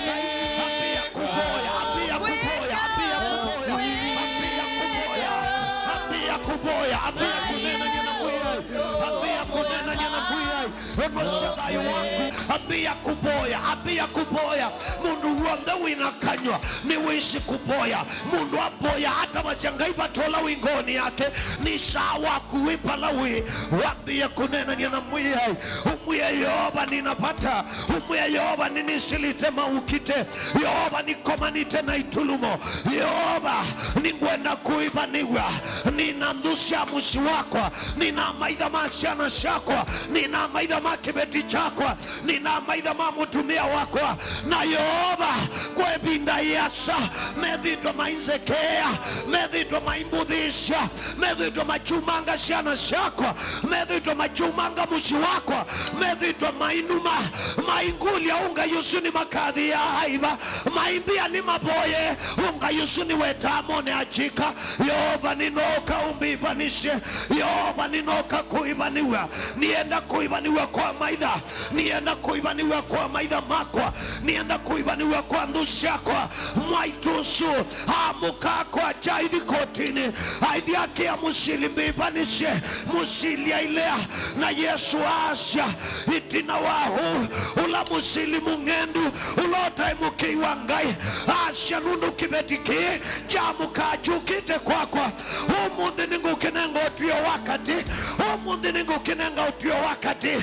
Sya thayũ waku. Ambia kuvoya, ambia kuvoya. Mũndũ w'onthe wĩna kanyw'a nĩwĩsĩ kuvoya. Mũndũ avoya atavasya Ngai vata ũla wĩ ngoonĩ yake. Nĩ saa waku wĩ vala wĩ, wambie kũneenany'a na Mwĩai. Ũmwĩe, Yeova, nina vata. Ũmwĩe, Yeova, nĩnĩsĩlĩte maũkite. Yeova, nĩkomanĩte na itulumo. Yeova, nĩngwenda kũĩvanĩw'a. Nina nthũ sya mũsyĩ wakwa. Nina amaitha ma syana syakwa. Nina amaitha ma kĩveti kyakwa. Nina amaitha ma mũtumĩa wakwa. Na Yeova, kwa ĩvinda ĩasa, methĩtwe mainzekeea, methĩtwe maimbũthĩĩsya, methĩtwe makyumanga syana syakwa, methĩtwe makyumanga mũsyĩ wakwa, methĩtwe mainuma, maingũlya, ũ Ngai ũsu nĩmakathĩĩa aiva, maimbĩa nĩmavoye, ũ Ngai ũsu nĩwetaa mone akyĩka. Yeova, nĩnooka ũmbĩvanĩsye. Yeova, nĩnooka kũĩvanĩw'a. Nĩenda kũĩvanĩw'a kwa maitha. Nĩenda kũĩvanĩw'a kwa maitha makwa. Nĩenda kũĩvanĩw'a kwa nthũ syakwa. Mwaitũ ũsu amũka kwakya aithi kotinĩ. Aithi akĩa mũsili, mbĩvanĩsye. Mũsili ailea. Na Yesũ aasya, ĩtina wa ũu, ũla mũsili mũng'endu, ũla ũtaĩ mũkĩi wa Ngai, aasya, nũndũ kĩveti kĩĩ kyamũka kyũkĩte kwakwa, ũmũnthĩ nĩngũkĩnenga ũtw'ĩo wa katĩ. Ũmũnthĩ nĩngũkĩnenga ũtw'ĩo wa katĩ.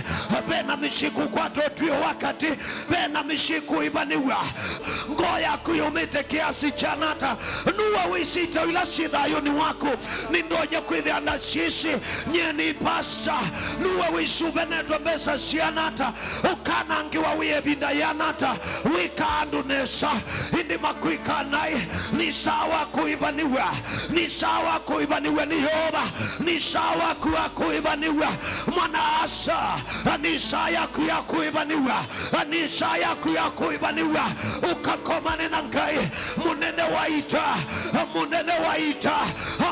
Ve na mĩsyĩ kũkwata ũtw'ĩo wa katĩ. Ve na mĩsyĩ kũĩvanĩw'a. Ngoo yaku yũmĩte kĩasi kyana ata? Nue wĩsĩ ita ila syĩ thayũnĩ waku. Nĩndonya kwĩthĩa ndasyĩsĩ. Nyie nĩ pasta. Nue wĩsĩ ũvenetwe mbesa syana ata? Ũkanangĩwa wĩ ĩvinda yĩana ata? Wĩka andũ nesa. Ĩndĩ makwĩka naĩ. Nĩ sawa kũĩvanĩw'a. Nĩ sawa kũĩvanĩw'a nĩ Yeova. Nĩ sawa kũĩvanĩw'a. Mwana-a-asa, nĩ saa yaku ya kũĩvanĩw'a. Nĩ saa yaku ya kũĩvanĩw'a. Ũkakomane na Ngai. Mũnene wa ita, mũnene wa ita,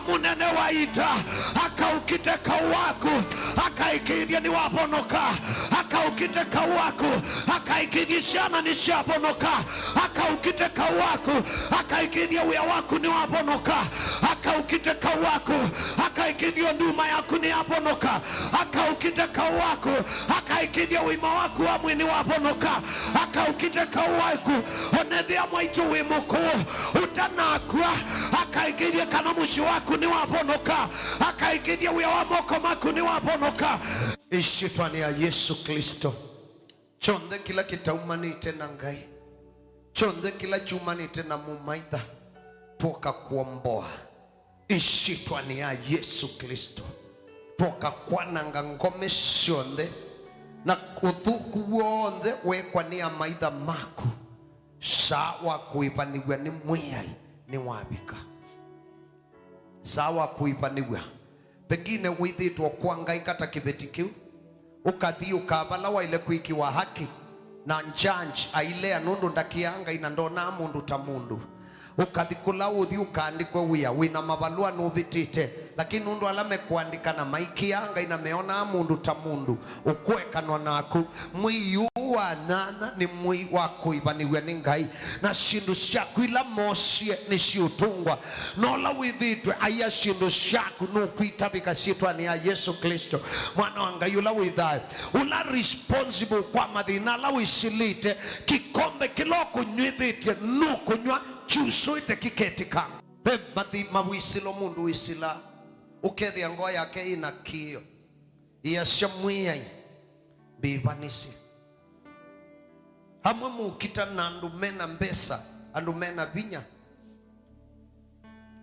mũnene wa ita akaũkite kau waku, akaĩkĩĩthye nĩwavonoka. Akaũkite kau waku, akaĩkĩĩthye syana nĩsyavonoka. Akaũkite kau waku, akaĩkĩĩthye wĩa waku nĩwavonoka. Akaũkite kau waku, akaĩkĩĩthye nduma yaku nĩyavonoka. Akaũkite kau waku, akaĩkĩĩthye ũima waku wa mwĩĩ nĩwavonoka. Akaũkite kau waku, onethĩa mwaitũ wĩ mũkũũ ũtanakw'a, akaĩkĩĩthye kana mũsyĩ waku nĩwavonoka. Akaĩkĩĩthye wĩa wa moko maku nĩwavonoka. Ĩsyĩtwanĩ ya Yesũ Klĩsto. Kyonthe kĩla kĩtaumanĩte na Ngai, kyonthe kĩla kyumanĩte na mũmaitha, twoka kwomboa ĩsyĩtwanĩ ya Yesũ Klĩsto. Twoka kwananga ngome syonthe na ũthũku w'onthe weekwa nĩ amaitha maku. Saa wa kũĩvanĩw'a nĩ Mwĩai nĩwavika. Saa wa kũĩvanĩw'a. Pengine wĩthĩtwe kwa Ngai kata kĩveti kĩu, ũkathi ũkaa vala waĩle kwĩkĩwa haki, na judge ailea nũndũ ndakĩaa Ngai na ndonaa mũndũ ta mũndũ. Ũkathi kũla ũthi ũkaandĩkwe wĩa, wĩ na mavalũa nũvĩtĩte, lakini nũndũ ala mekũandĩkana maikĩaa Ngai na meonaa mũndũ ta mũndũ, ũkũekanwa naku. Mwei ũũ wa nyanya nĩ mwei wa kũĩvanĩw'a nĩ Ngai, na syĩndũ syaku ila moosie nĩsiũtũngwa. Na ũla wĩthĩtwe aia syĩndũ syaku nũkwitavĩka syĩtwanĩ ya Yesũ Klĩsto, Mwana wa Ngai ũla wĩ thayũ, ũla responsible kwa mathĩna ala wĩsĩlĩte. Kĩkombe kĩla ũkũnyw'ĩthĩtw'e nũkũnyw'a kyusũĩte kĩketĩkangwa. Ve mathi mawĩsĩlo mũndũ wĩsĩlaa, ũkethĩa ngoo yake ĩna kĩĩo, ĩasya, Mwĩai, mbĩvanĩsye. Amwe mũkita na andũ mena mbesa, andũ mena vinya.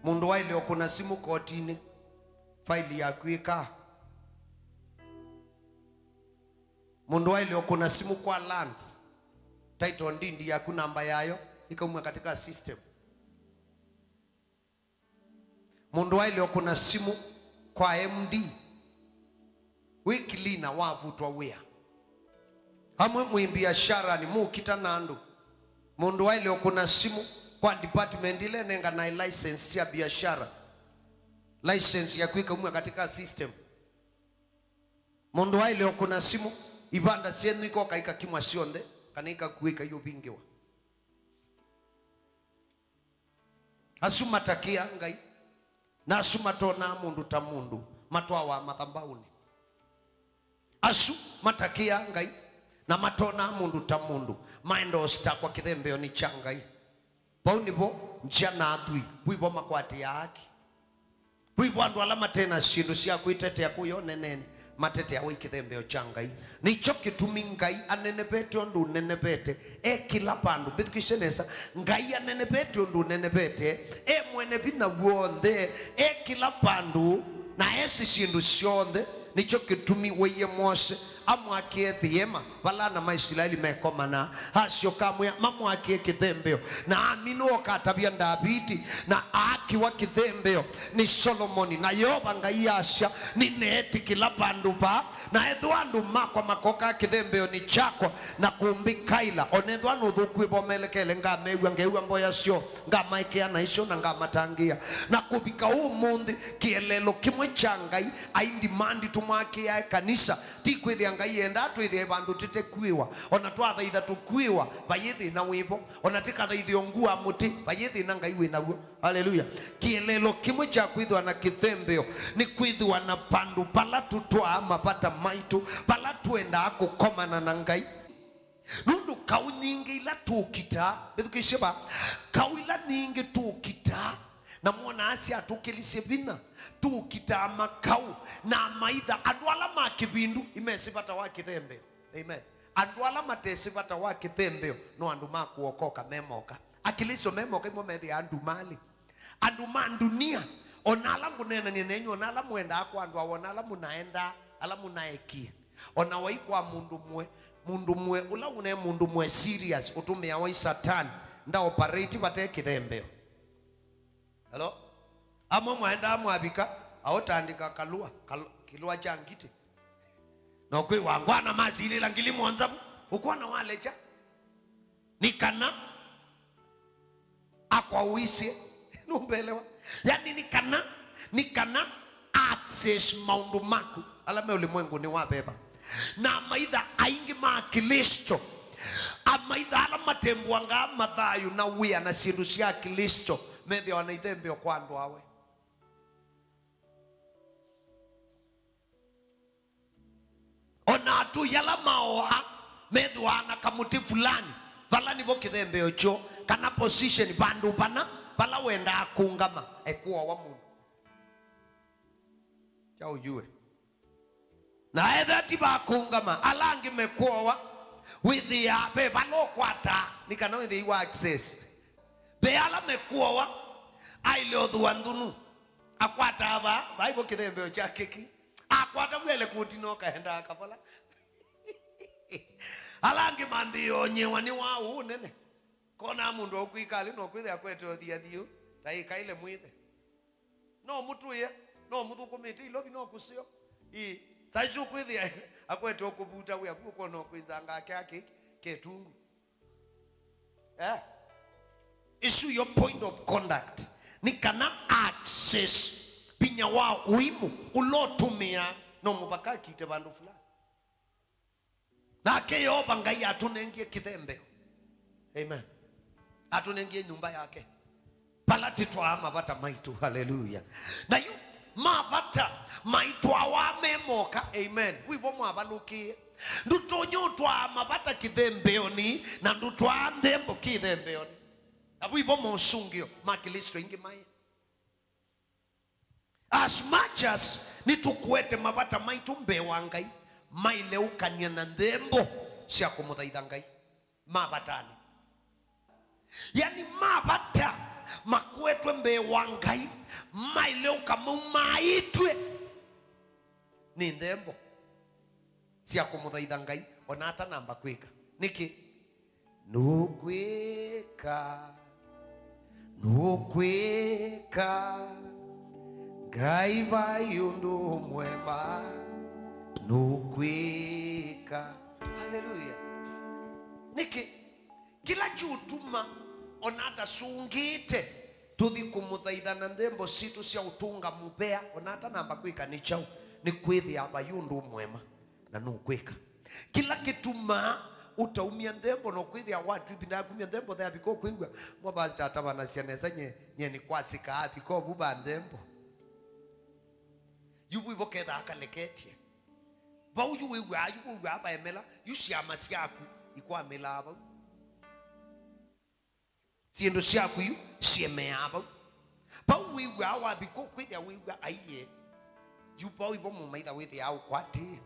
Mũndũ waĩle ũkũna simũ kotinĩ, faili yaku ĩkaa. Mũndũ waĩle ũkũna simũ kwa lands, title deed yaku namba yayo ĩkaumwa katika system. Mũndũ waĩle ũkũna simũ kwa M D, wĩ cleaner wavutwa wĩa. Amwe mwĩ biasharani mũkita na andũ, mũndũ waĩle ũkũna simũ kwa department ĩla ĩnenganae license sya biashara, license yaku ĩkaumwa katika system. Mũndũ waĩle ũkũna simũ, ivanda syenyu ikoka ikakimwa syonthe, kana ikakuĩka iũvingĩwa. Asu matakĩaa Ngai, na asu matonaa mũndũ ta mũndũ, matwawa mathambaũnĩ. Asu matakĩaa Ngai na matonaa mũndũ ta mũndũ, maendoositakwa kĩthembeonĩ kya Ngai. Vau nĩvo nzya na athwii, vu ivo makwatĩaa aki. Vu ivo andũ ala mate na syĩndũ sya kwĩtetea kũya ũnenenĩ mateteawa nĩ kĩthembeo kya Ngai. Nĩkyo kĩtumi Ngai anenevete ũndũ ũnenevete, e kĩla vandũ. Mbĩthukĩsye nesa, Ngai anenevete ũndũ ũnenevete, e mwene vinya w'onthe, e kĩla vandũ, na esĩ syĩndũ syonthe. Nĩkyo kĩtumi waie Mose amwakĩe thĩema vala ana ma Isilaeli mekomanaa. Asyoka amwĩa mamwakĩe kĩthembeo, na amina ũkatavya Ndaviti, na aakĩwa kĩthembeo nĩ Solomoni. Na Yeova Ngai asya, nĩneetĩkĩla vandũ vaa, na ethĩwa andũ makwa makokaa kĩthembeonĩ kyakwa na kũmbĩkaĩla, o na ethĩwa nũthũku ĩvo melekele, ngamew'a, ngeew'a mboya syoo, ngamaekea na icio, na ngamatangĩĩa. Na kũvika ũmũnthĩ, kĩeleelo kĩmwe kya Ngai aindimandi tũmwakĩae kanisa. Ti kwĩthĩa Ngai endaa twĩthĩe vandũ tũtekuĩwa. O na twathaitha tũkuĩwa, vayĩ thĩna wĩvo. O na tĩkathaithĩo ngua mũtĩ, vayĩ thĩna Ngai wĩ naw'o. Haleluya. Kĩeleelo kĩmwe kya kwĩthĩwa na kĩthembeo nĩ kwĩthĩwa na vandũ vala tũtwaa mavata maitũ, vala twendaa kũkomana na Ngai. Nũndũ kau nyingĩ ila tũkitaa, mbĩthukĩsye va, kau ila nyingĩ tũkitaa, na mwonaa syatũkĩlisye vinya, tũkitaa makau na amaitha. Andũ ala ma kĩvindu imesĩ vata wa kĩthembeo. Amen. Andũ ala matesĩ vata wa kĩthembeo no andũ ma kũokoka me moka. Aklĩsto me moka imo methĩaa ndumalĩ. Andũ ma ndunia, o na ala ngũneenany'a nenyu, o na ala mwendaa kwa andũ ao, o na ala mũnaendaa, ala mũnaekie, o na wai kwa mũndũ mwe, mũndũ mwe, ũla ũne mũndũ mwe serious, ũtũmĩawa i Satani, nda operate vate kĩthembeo. Hello? Amwe mwaendaa mwavika, aũtandĩka kalũa, kal-, kĩlũa kya ngitĩ. Na ũkwĩwa, ngwana masilĩla ngili mũonza vu, ũkwona walekya. Nĩ kana akwaũisye. Nũmbelewa? Yani, nĩ kana, nĩ kana access maũndũ maku ala me ũlĩmwengũnĩ wa veva. Na amaitha aingĩ ma Aklĩsto, amaitha ala matembũangaa mathayũ na wĩa na syĩndũ sya Aklĩsto, methĩawa na ithembeo kwa andũ awe. O na atũi ala maoa methĩwaa na kamũtĩ fulani, vala nĩvo kĩthembeo kyoo, kana position, vandũ vana, vala wendaa kũngama, ekũowa mũndũ. Kya ũyue. Na etha ti va kũngama, ala angĩ mekũowa, wĩthĩaa ve vala ũkwataa, nĩ kana wĩthĩe wa access. Ve ala mekũowa, aile ũthũa nthũnu, akwataa vaa, vaivo kĩthembeo kya keki. Akwata vu ele kũtina ũkaenda akavola. Ala angĩ mambĩĩa onyewa nĩ wa ũũ nene. Konaa mũndũ ũkwĩkalĩ no kwĩthĩa kwete ũthiathiũ, ta ĩkaĩle mwĩthe. No mũtũĩe, no mũthũkũmĩte ilovi, no kũseo. Ii, ta isu kwĩthĩa akwete ũkũvuta wĩa vu ũkwona ũkwĩnzanga ake ake ketungu. Eh? Ĩsu yo point of conduct. Nĩ kana access vinya wa ũimu ũla ũtũmĩaa no mũvaka akite vandũ fulani. Nake Yeova Ngai atũnengie kĩthembeo. Amen. Atũnengie nyũmba yake. Vala tĩtwaa mavata maitũ. Haleluya. Na yu mavata maitwawa me moka. Amen. Vu ivo mwavalũkĩe. Ndũtonya ũtwaa mavata kĩthembeonĩ, na ndũtwaa nthembo kĩthembeonĩ. Na vu ivo mosũngĩo ma Aklĩsto aingĩ maĩ. As much as nĩtũkũete mavata maitũ mbee wa Ngai, maile ũkany'a na nthembo sya kũmũthaitha Ngai. Mavatanĩ. Yani, mavata makwetwe mbee wa Ngai, maile ũkamaumaĩtw'e nĩ nthembo sya kũmũthaitha Ngai, o na atanamba kwĩka. Nĩkĩ? Nũkwĩka, nũkwĩka, Ngai vai ũndũ mwema, nũkwĩka. Haleluya. Nĩkĩ? Kĩla kĩũtuma o na atasũngĩte tũthi kũmũthaitha na nthembo sitũ sya ũtũnga mũvea, o na atanamba kwĩka nĩ kyaũ, nĩ kwĩthĩa vai ũndũ mwema na nũkwĩka. Kĩla kĩtumaa ũtaumya nthembo na ũkwĩthĩa watw'ĩ ĩvinda ya kumya nthembo, the avika ũkwĩw'a mwa pastor atavanasya nesa, nye, nye nĩkwasĩkaa avika ũvu va nthembo. Yu vu ivo kethaa kaleketye. Vau yu wĩw'aa, yu wĩw'aa vaemela, yu syama syaku ikwamĩlaa vau. Syĩndũ syaku yu syemeaa vau. Vau wĩw'aa wavika ũkwĩthĩa wĩw'a aiye. Yu vau ivo mũmaitha wĩthĩaa ũkwatĩĩe.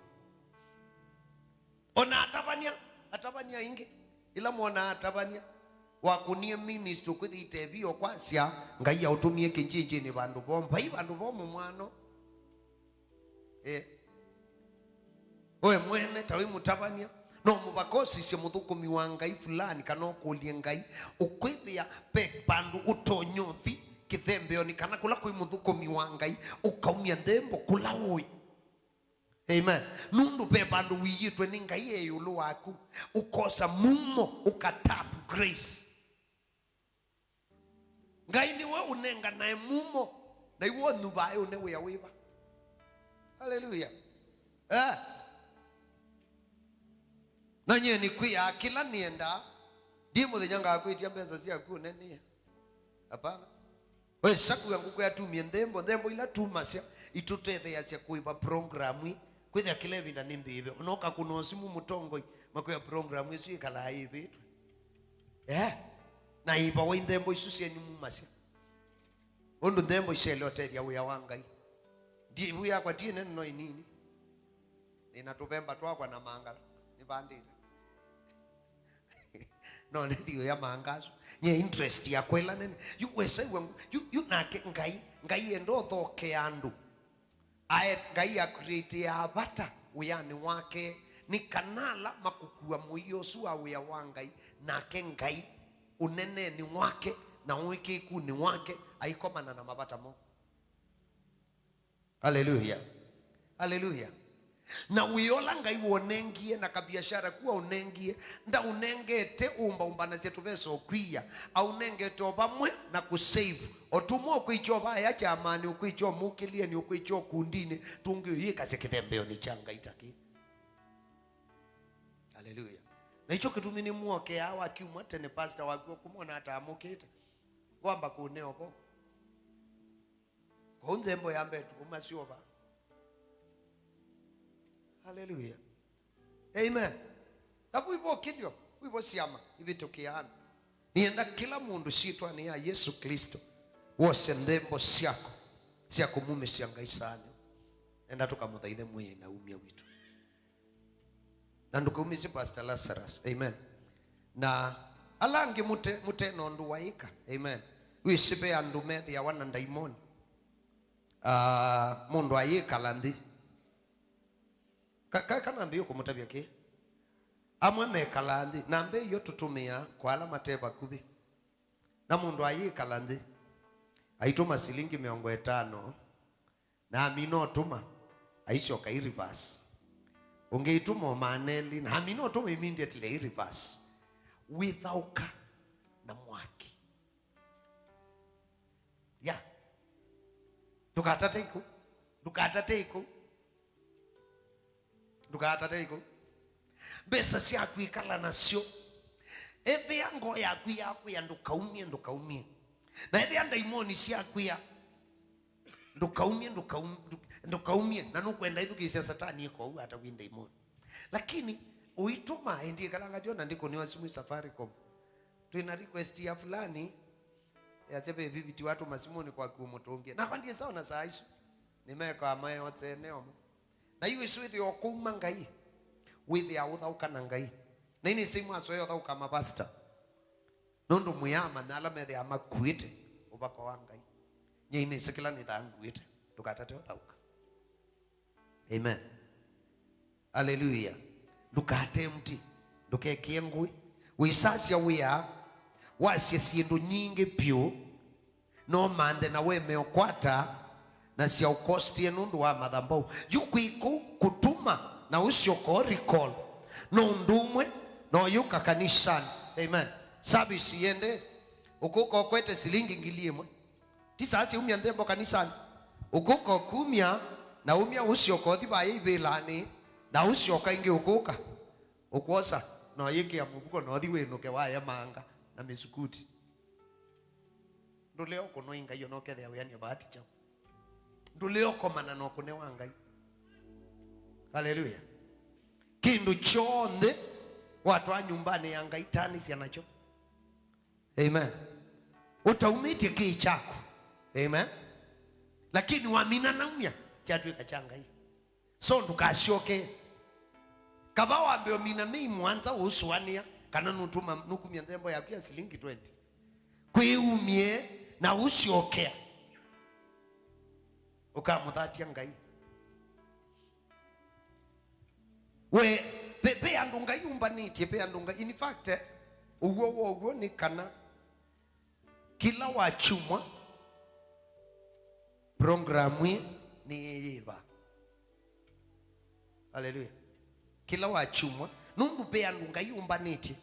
O na atavany'a, atavany'a aingĩ, ĩla mwonaa atavany'a wakũnie ministry ũkwĩthĩa itevio kwasya, Ngai aũtũmie kĩnjĩnjĩnĩ vandũ vomu. Vai vandũ vomu mwano. Eh. We mwene ta wĩ mũtavany'a, no mũvaka ũsisye mũthũkũmi wa Ngai fulani kana ũkũlye Ngai, ũkwĩthĩa ve vandũ ũtonya ũthi kĩthembeonĩ kana kũla kwĩ mũthũkũmi wa Ngai, ũkaumya nthembo kũla ũĩ. Amen. Nũndũ ve vandũ wĩĩtwe nĩ Ngai e ĩũlũ waku, ũkosa mumo, ũkatap grace. Ngai nĩwe ũnenganae mumo, na iwe ũnyuvaa ũne wĩa wĩva. Haleluya. Eh. Na nyie nĩkwĩaa kĩla nĩendaa, ndi mũthenya ngakwĩtya mbesa syaku ũnenĩe. Hapana. We sakua ngũkũ yatumie nthembo, nthembo ila tumasya itũtetheeasya kũĩva program ii. Kwĩthĩa kĩla ĩvinda nĩ mbĩĩve. Ona ũkakũna ũsimũ mũtongoi, makwĩa program ĩsu ĩkalaa ĩĩvĩtwe. Eh? Na ĩvawa nthembo isu syenyu mumasya. Ũndũ nthembo isyaĩle ũtethya wĩa wa Ngai. Ndi, vu yakwa ti ĩnene no ĩnini. Nĩna tũvemba twakwa na mangala. Nĩvandĩte. No nĩthi ũya mangasu. Nye interest yakwa ĩla nene. Yu wesaiwa ngu-, yu, yu nake Ngai, Ngai enda ũthokea andũ. Ae, Ngai akreatĩaa vata wĩanĩ wake, nĩ kana ala makũkua mũio ũsu wa wĩa wa Ngai, nake Ngai, ũnenenĩ wake na ũĩkĩĩkunĩ wake, aikomana na mavata moo. Haleluya. Haleluya. Na wĩa ũla Ngai wonengie na kabiashara kua ũnengie, ndaũnengete ũmbaũmbanasya tũvesa ũkwia, aũnengete o vamwe na kũsave. O tũmwe ũkwĩkya o vaya kyamanĩ, ũkwĩkya o mũkĩlĩenĩ, ũkwĩkya o kundinĩ, tũngĩ ũyĩkasya kĩthembeonĩ kya Ngai ta kĩ. Haleluya. Na icho kĩtumi nĩmwokeaa wakiumwa tene, pastor waku ũkũmwona atamũkĩte. Kwamba kũneo vo. Kwoou nthembo ya mbee tũkũmasyova. Haleluya. Amen. Na vu ivo ũkĩlyo, vu ivo syama ivĩtũkĩaa andũ. Nĩenda kĩla mũndũ syĩtwanĩ ya Yesũ Klĩsto wose nthembo syako sya kũmumĩsya Ngai saanyo. Enda tũkamũthaithe Mwĩai na umya witũ. Na ndũkaumĩsye Pastor Lazarus. Amen. Na ala angĩ mũte, mũte na ũndũ waĩka. Amen. Wĩsĩ ve andũ methĩawa na ndaimoni. Ah, mũndũ ayĩkala nthĩ. Ka, ka, kana mbĩo kũmũtavya kĩ? Amwe mekalaa nthĩ. Na mbee iyo tũtũmĩaa kwa ala mate vakuvĩ. Na mũndũ ayĩkala nthĩ. Aitũma silingi mĩongo ĩtano. Na amina ũtũma, aisyoka i reverse. Ũngĩ itũma o maana elĩ, na amina ũtũma immediately i reverse. Wĩthaũka na mwaki. Ya. Ndũkatate ikũ. Ndũkatate ikũ. Ndũkatate ikũ. Mbesa syaku ikala nasyo. Ethĩa ngoo yaku yakwĩa ndũkaumie, ndũkaumie. Na ethĩa ndaimoni syakwĩa ndũkaumie, ndũkaum-, ndũ-, ndũkaumie. Na nũkwenda ithukĩĩsya Satani ĩkoua ata wĩ ndaimoni. Lakini ũitũma ĩndĩ ĩkalanga tyo na ndĩkũnĩwa simu Safaricom. Twĩ na request ya fulani, yasya ve viviti watũma simũnĩ kwaku ũmũtũngĩe. Nakwa ndiĩ sawa na saa isu. Nĩmekaa mayotsene omo. Na yu ĩsu ĩthĩwa ũkũuma Ngai, wĩthĩaa ũthaũka na Ngai. Na inĩ same asoya ũthaũka mavasta. Nũndũ mwĩamanya ala methĩaa makuĩte ũvaka wa Ngai. Nyie inĩ sĩ kĩla nĩthaa nguĩte, ndũkatate ũthaũka. Amen. Haleluya. Ndũkatemti, ndũkekĩe ngũĩ. Wĩsasya wĩa, wasye syĩndũ nyingĩ vyũ, no manthe na weme ũkwata na syaũkostie nũndũ wa mathambau. Yu kwĩ kũu kũtuma na ũsyoka ũrikol. No ũndũ ũmwe, no yũka kanisanĩ. Amen. Service yende, ũkũka ũkwete silingi ngili ĩmwe. Ti saa syaumya nthembo kanisanĩ. Ũkũka ũkumya, na umya ũsyoka ũthi vaya ivĩlanĩ, na ũsyoka ĩngĩ ũkũka. Ũkwosa, na ũyĩkĩa mũvuko, na ũthi wĩnũke waya manga na mĩsukuti. Ndũlea ũkũnwa ĩ Ngai, ona ũkethĩa wĩanĩa vaati kyaũ. Ndũlea ũkomana na ũkũne wa Ngai. Haleluya. Kĩndũ kyonthe watwaa nyũmbanĩ ya Ngai, tanĩsya nakyo. Amen. Ũtaumĩtye kĩĩ kyaku. Amen. Lakini wamina naumya, kyatw'ĩka kya Ngai. So ndũkasyoke. Kava wambe ũmina mĩi mũonza ũsũanĩa kana nũtuma, nũkumya nthembo yaku ya silingi twenty. Kwĩumye na ũsyokea. Ũkamũthatya Ngai. We, ve, ve andũ Ngai ũmbanĩtye, ve andũ Ngai. In fact, eh, ũw'o wa ũw'o nĩ kana kĩla wa kyumwa, program ĩĩ nĩyĩva. Haleluya. Kĩla wa kyumwa, nũndũ ve andũ Ngai ũmbanĩtye.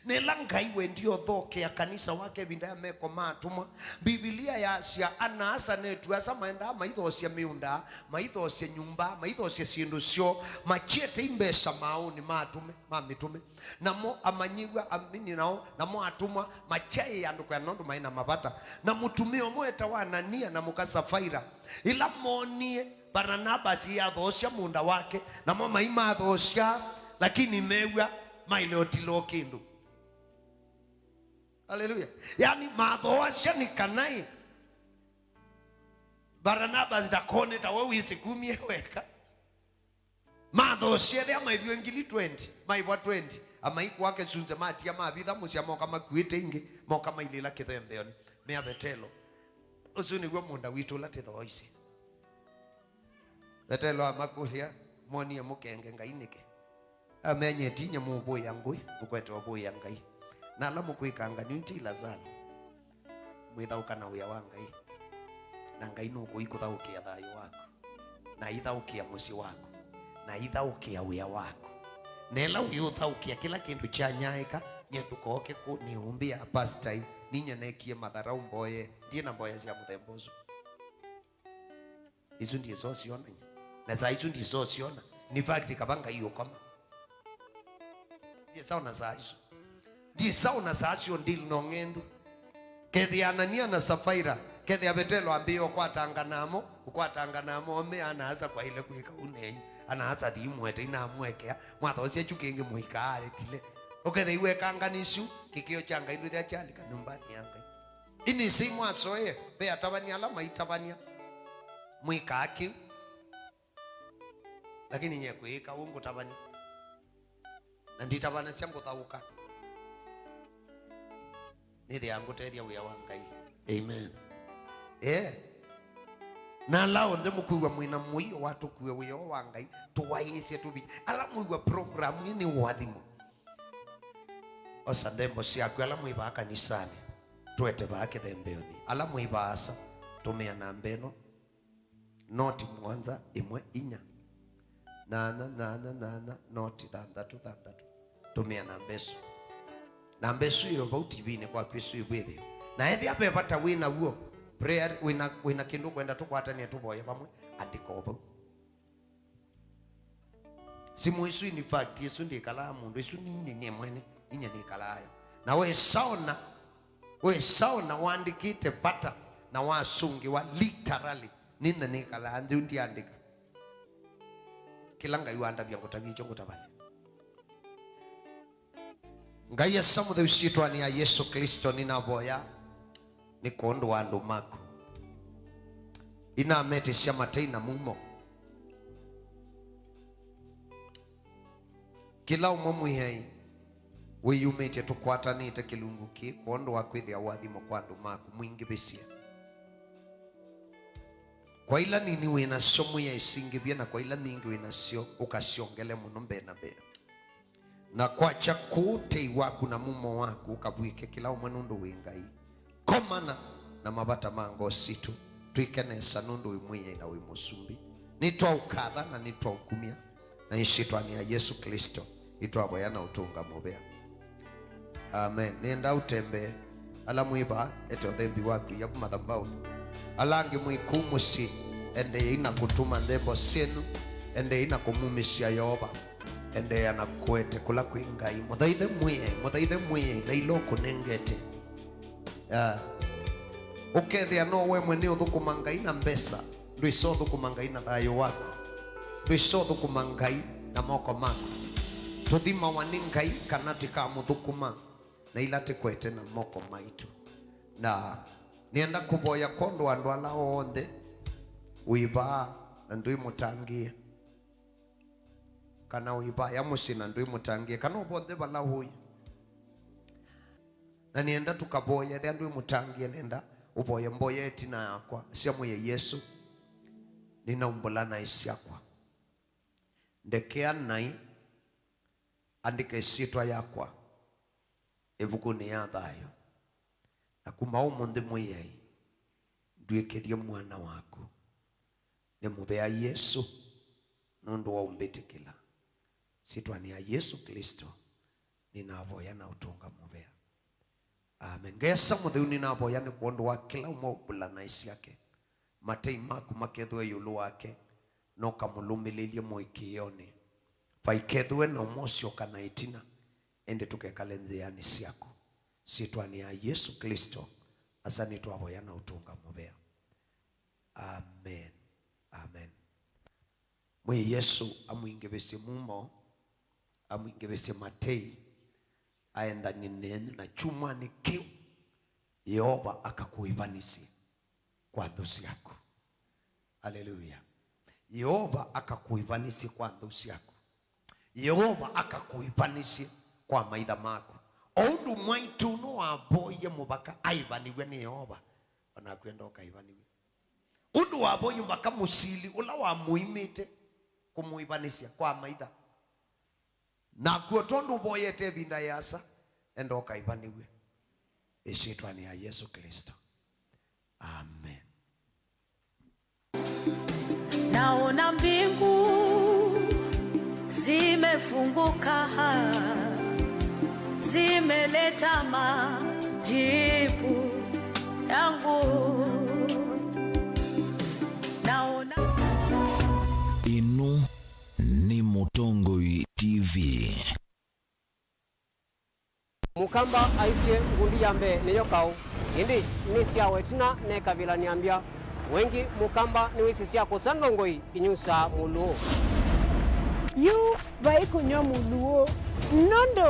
Na ĩla Ngai wendie ũthokea kanisa wake ĩvinda ya meko ma atũmwa, Mbivilia yasya ana-a-asa na eĩtu-a-asa maendaa maithoosya mĩũnda, maithoosya nyũmba, maithoosya syĩndũ syoo, makyete imbesa maaũnĩ ma atũme, ma mĩtũme. Namo amanyĩw'a amini nao, namo atũmwa makyaĩĩa andũ kwĩana nũndũ maĩ na mavata. Na mũtumĩa ũmwe wetawa Anania na mũka Safaira, ĩla moonie Varanavasi athoosya mũũnda wake, namo maimathoosya, lakini meew'a maĩle ũtila o kĩndũ. Haleluya. Yani, mathooasya nĩ kana ĩ, Varanavasi ndakone ta we wĩsĩ kumie weka. Mathoosya ethĩa maĩvw'e ngili twenty, maĩvwa twenty, amaikũa kĩsunze, matia mavitha mũsyĩ, moka makuĩte ingĩ, moka mailĩla kĩthembeonĩ. Mea Vetelo, ũsu nĩw'o mũũnda witũ ũla tĩthooisye. Vetelo amakũlya, "Mwonie mũkenge Ngai nĩkĩ?" Amenye ti inyie mũũvũĩa ngũĩ, mũkwete ũvũĩa Ngai. Na ala mũkwĩka nganĩu ti Lazaro. Mwĩthaũka na wĩa wa Ngai, na Ngai nũkũikũthaũkĩa thayũ waku, na ithaũkĩa mũsyĩ waku, na ithaũkĩa wĩa waku. Na ĩla wĩũthaũkĩa kĩla kĩndũ kyanyaĩĩka, nyie ndũkooke kũnĩũmbĩa, "Pastor, ninyie neekie matharau mboye, ndyĩ na mboya sya mũthemba ũsu." Isu ndiĩsa ũsyona nye. Na saa isu ndiĩsa ũsyona. In fact, kava Ngai ũkoma. Ndiĩsa ona saa isu. Ndiĩsa ona saa syo deal na ng'endu. Kethĩa Anania na Safaira, kethĩa Vetelo ambĩĩa ũkwatanga namo, ũkwatanga namo, ome ana-a-asa kwaĩle kwĩka ũu nenyu. Ana-a-asa thii mwete inamwekea, mwathoosya kyu kĩngĩ mũikaa aretile. Ũkethĩa iwekanga nĩsyu, kĩkĩo kya Ngai ndwĩthĩa kyalika nyũmbanĩ ya Ngai. Inĩsĩ mwasoee, ve atavany'a ala maitavany'a mwĩkaa kĩu. Lakini nye kwĩĩka ũu ngũtavany'a. Na nditavanasya ngũthaũka. Nĩthĩaa ngũtethya wĩa wa Ngai. Amen. Eh. Na ala onthe mũkwĩw'a mwĩ na mũio wa tũkue wĩa wa Ngai, tũwaĩĩsye tũvi. Ala mwĩw'a program ĩĩ nĩ ũathimo. Osa nthembo syaku, ala mwĩ vaa kanisanĩ, tũete vaa kĩthembeonĩ. Ala mwĩ vaasa, tũmĩa namba ĩno, noti mũonza ĩmwe inya, nyanya nyanya nyanya, noti thanthatũ thanthatũ. Tũmĩa namba ĩsu. Namba ĩsu ĩyo vau tivinĩ kwaku, ĩsu ĩvwĩthĩo. Na ethĩa ve vata wĩ naw'o, prayer, wĩ na, wĩ na kĩndũ ũkwenda tũkwatanĩe tũvoye vamwe, andĩka o vau. Simũ ĩsu, in fact, ĩsu ndĩkalaa mũndũ, ĩsu ninyie nye mwene, ninyie nĩkalaa yo. Na wĩsaona, wĩsaona wandĩkĩte vata na wasũngĩwa literally, ninyie nĩkalaa nthĩ ũu ndiandĩka. Kĩla Ngai wandavya ngũtavya, ĩkyo ngũtavasya. Ngai Asa Mũtheu, syĩtwanĩ ya Yesũ Klĩsto nĩnavoya nĩ kwondũ wa andũ maku. Inametĩsya matei na mumo. Kĩla ũmwe Mwĩai wĩyumĩtye tũkwatanĩte kĩlungu kĩĩ kwondũ wa kwĩthĩa ũathimo kwa andũ maku, mwingĩvĩsye. Kwa ila nini wĩ nasyo, Mwĩai, singĩvye, na kwa ila nyingĩ wĩ nasyo, ũkasyongele mũno mbee na mbee. Na kwakya kũu ũtei waku na mumo waku ũkavw'ĩke kĩla ũmwe nũndũ wĩ Ngai. Komana na mavata ma ngoo sitũ, twĩke nesa nũndũ wĩ Mwĩai na wĩ Mũsumbĩ. Nĩtwaũkatha na nĩtwaũkumya, na ĩsyĩtwanĩ ya Yesũ Klĩsto, nĩtwavoya na ũtũnga mũvea. Amen. Nĩenda ũtembee. Ala mwĩ vaa, ete ũthembi waku yavu mathabaunĩ. Ala angĩ mwĩ kũu mũsyĩ, endeei na kũtuma nthembo syenyu, endeei na kũmumĩsya Yeova, endeea na kũete kũla kwĩ Ngai. Mũthaithe Mwĩai, mũthaithe Mwĩai na ila ũkũnengete. Ah. Ũkethĩa no we mwene ũthũkũma Ngai na mbesa, ndwĩsa ũthũkũma Ngai na thayũ waku. Ndwĩsa ũthũkũma Ngai na moko maku. Tũthimawa nĩ Ngai kana tĩkamũthũkũma na ila tĩkwete na moko maitũ. Na nĩenda kũvoya kwondũ andũ ala onthe wĩ vaa na ndwĩ mũtangĩĩe, kana wĩ vaya mũsyĩ na ndwĩ mũtangĩĩe, kana ũvonthe vala ũĩ. Na nĩenda tũkavoye, ethĩa ndwĩ mũtangĩĩe, nĩenda ũvoye mboya ĩtina yakwa, sya Mwĩai Yesũ, nĩnaumbũla naĩ syakwa. Ndekea naĩ, andĩka ĩsyĩtwa yakwa ĩvukunĩ ya thayũ. Na kuma ũmũnthĩ, Mwĩai, ndw'ĩkĩthye mwana waku. Nĩ mũvea Yesũ nũndũ wa ũmbĩtĩkĩla. Syĩtwanĩ ya Yesũ Klĩsto nĩnavoya na ũtũnga mũvea. Amen. Ngeesa mũtheu nĩnavoya nĩ kwondũ wa kĩla ũmwe ũmbũla naĩ syake. Matei maku makethĩwe ĩũlũ wake, na ũkamũlũmĩlĩlye mũĩkĩĩonĩ. Vaikethĩwe na ũmwe ũsyoka na ĩtina, ĩndĩ tũkekale nzĩanĩ syaku. Syĩtwanĩ ya Yesũ Klĩsto, asa nĩtwavoya na ũtũnga mũvea. Amen. Amen. Mwĩai Yesũ amwingĩvĩsye mumo, amwingĩvĩsye matei, aendany'e nenyu na kyumwanĩ kĩu. Yeova akakũĩvanĩsye kwa nthũ syaku. Aleluya. Yeova akakũĩvanĩsye kwa nthũ syaku. Yeova akakũĩvanĩsye kwa maitha maku. O ũndũ mwaitũ nĩwavoie mũvaka aĩvanĩw'e nĩ Yeova, o naku enda ũkaĩvanĩw'e. Ũndũ wavoie mũvaka mũsili ũla wamũimĩte kũmũĩvanĩsya kwa maitha. Naku o tondũ ũvoyete ĩvinda yĩasa, enda ũkaĩvanĩw'e ĩsyĩtwanĩ ya Yesũ Klĩsto. Amen. Naona mbingu zimefunguka, zimeleta majibu yangu. Naona. Ĩno nĩ Mũtongoi T V. Mũkamba aisye, ngundi ya mbee nĩyo kaũ, ĩndĩ nĩsyawa ĩtina nekavĩla nĩambya. Wengĩ Mũkamba nĩwĩsĩ sya kũsa ndongoi inyusaa Mũlũũ. Yu vai kũnyw'a Mũlũũ, nũndũ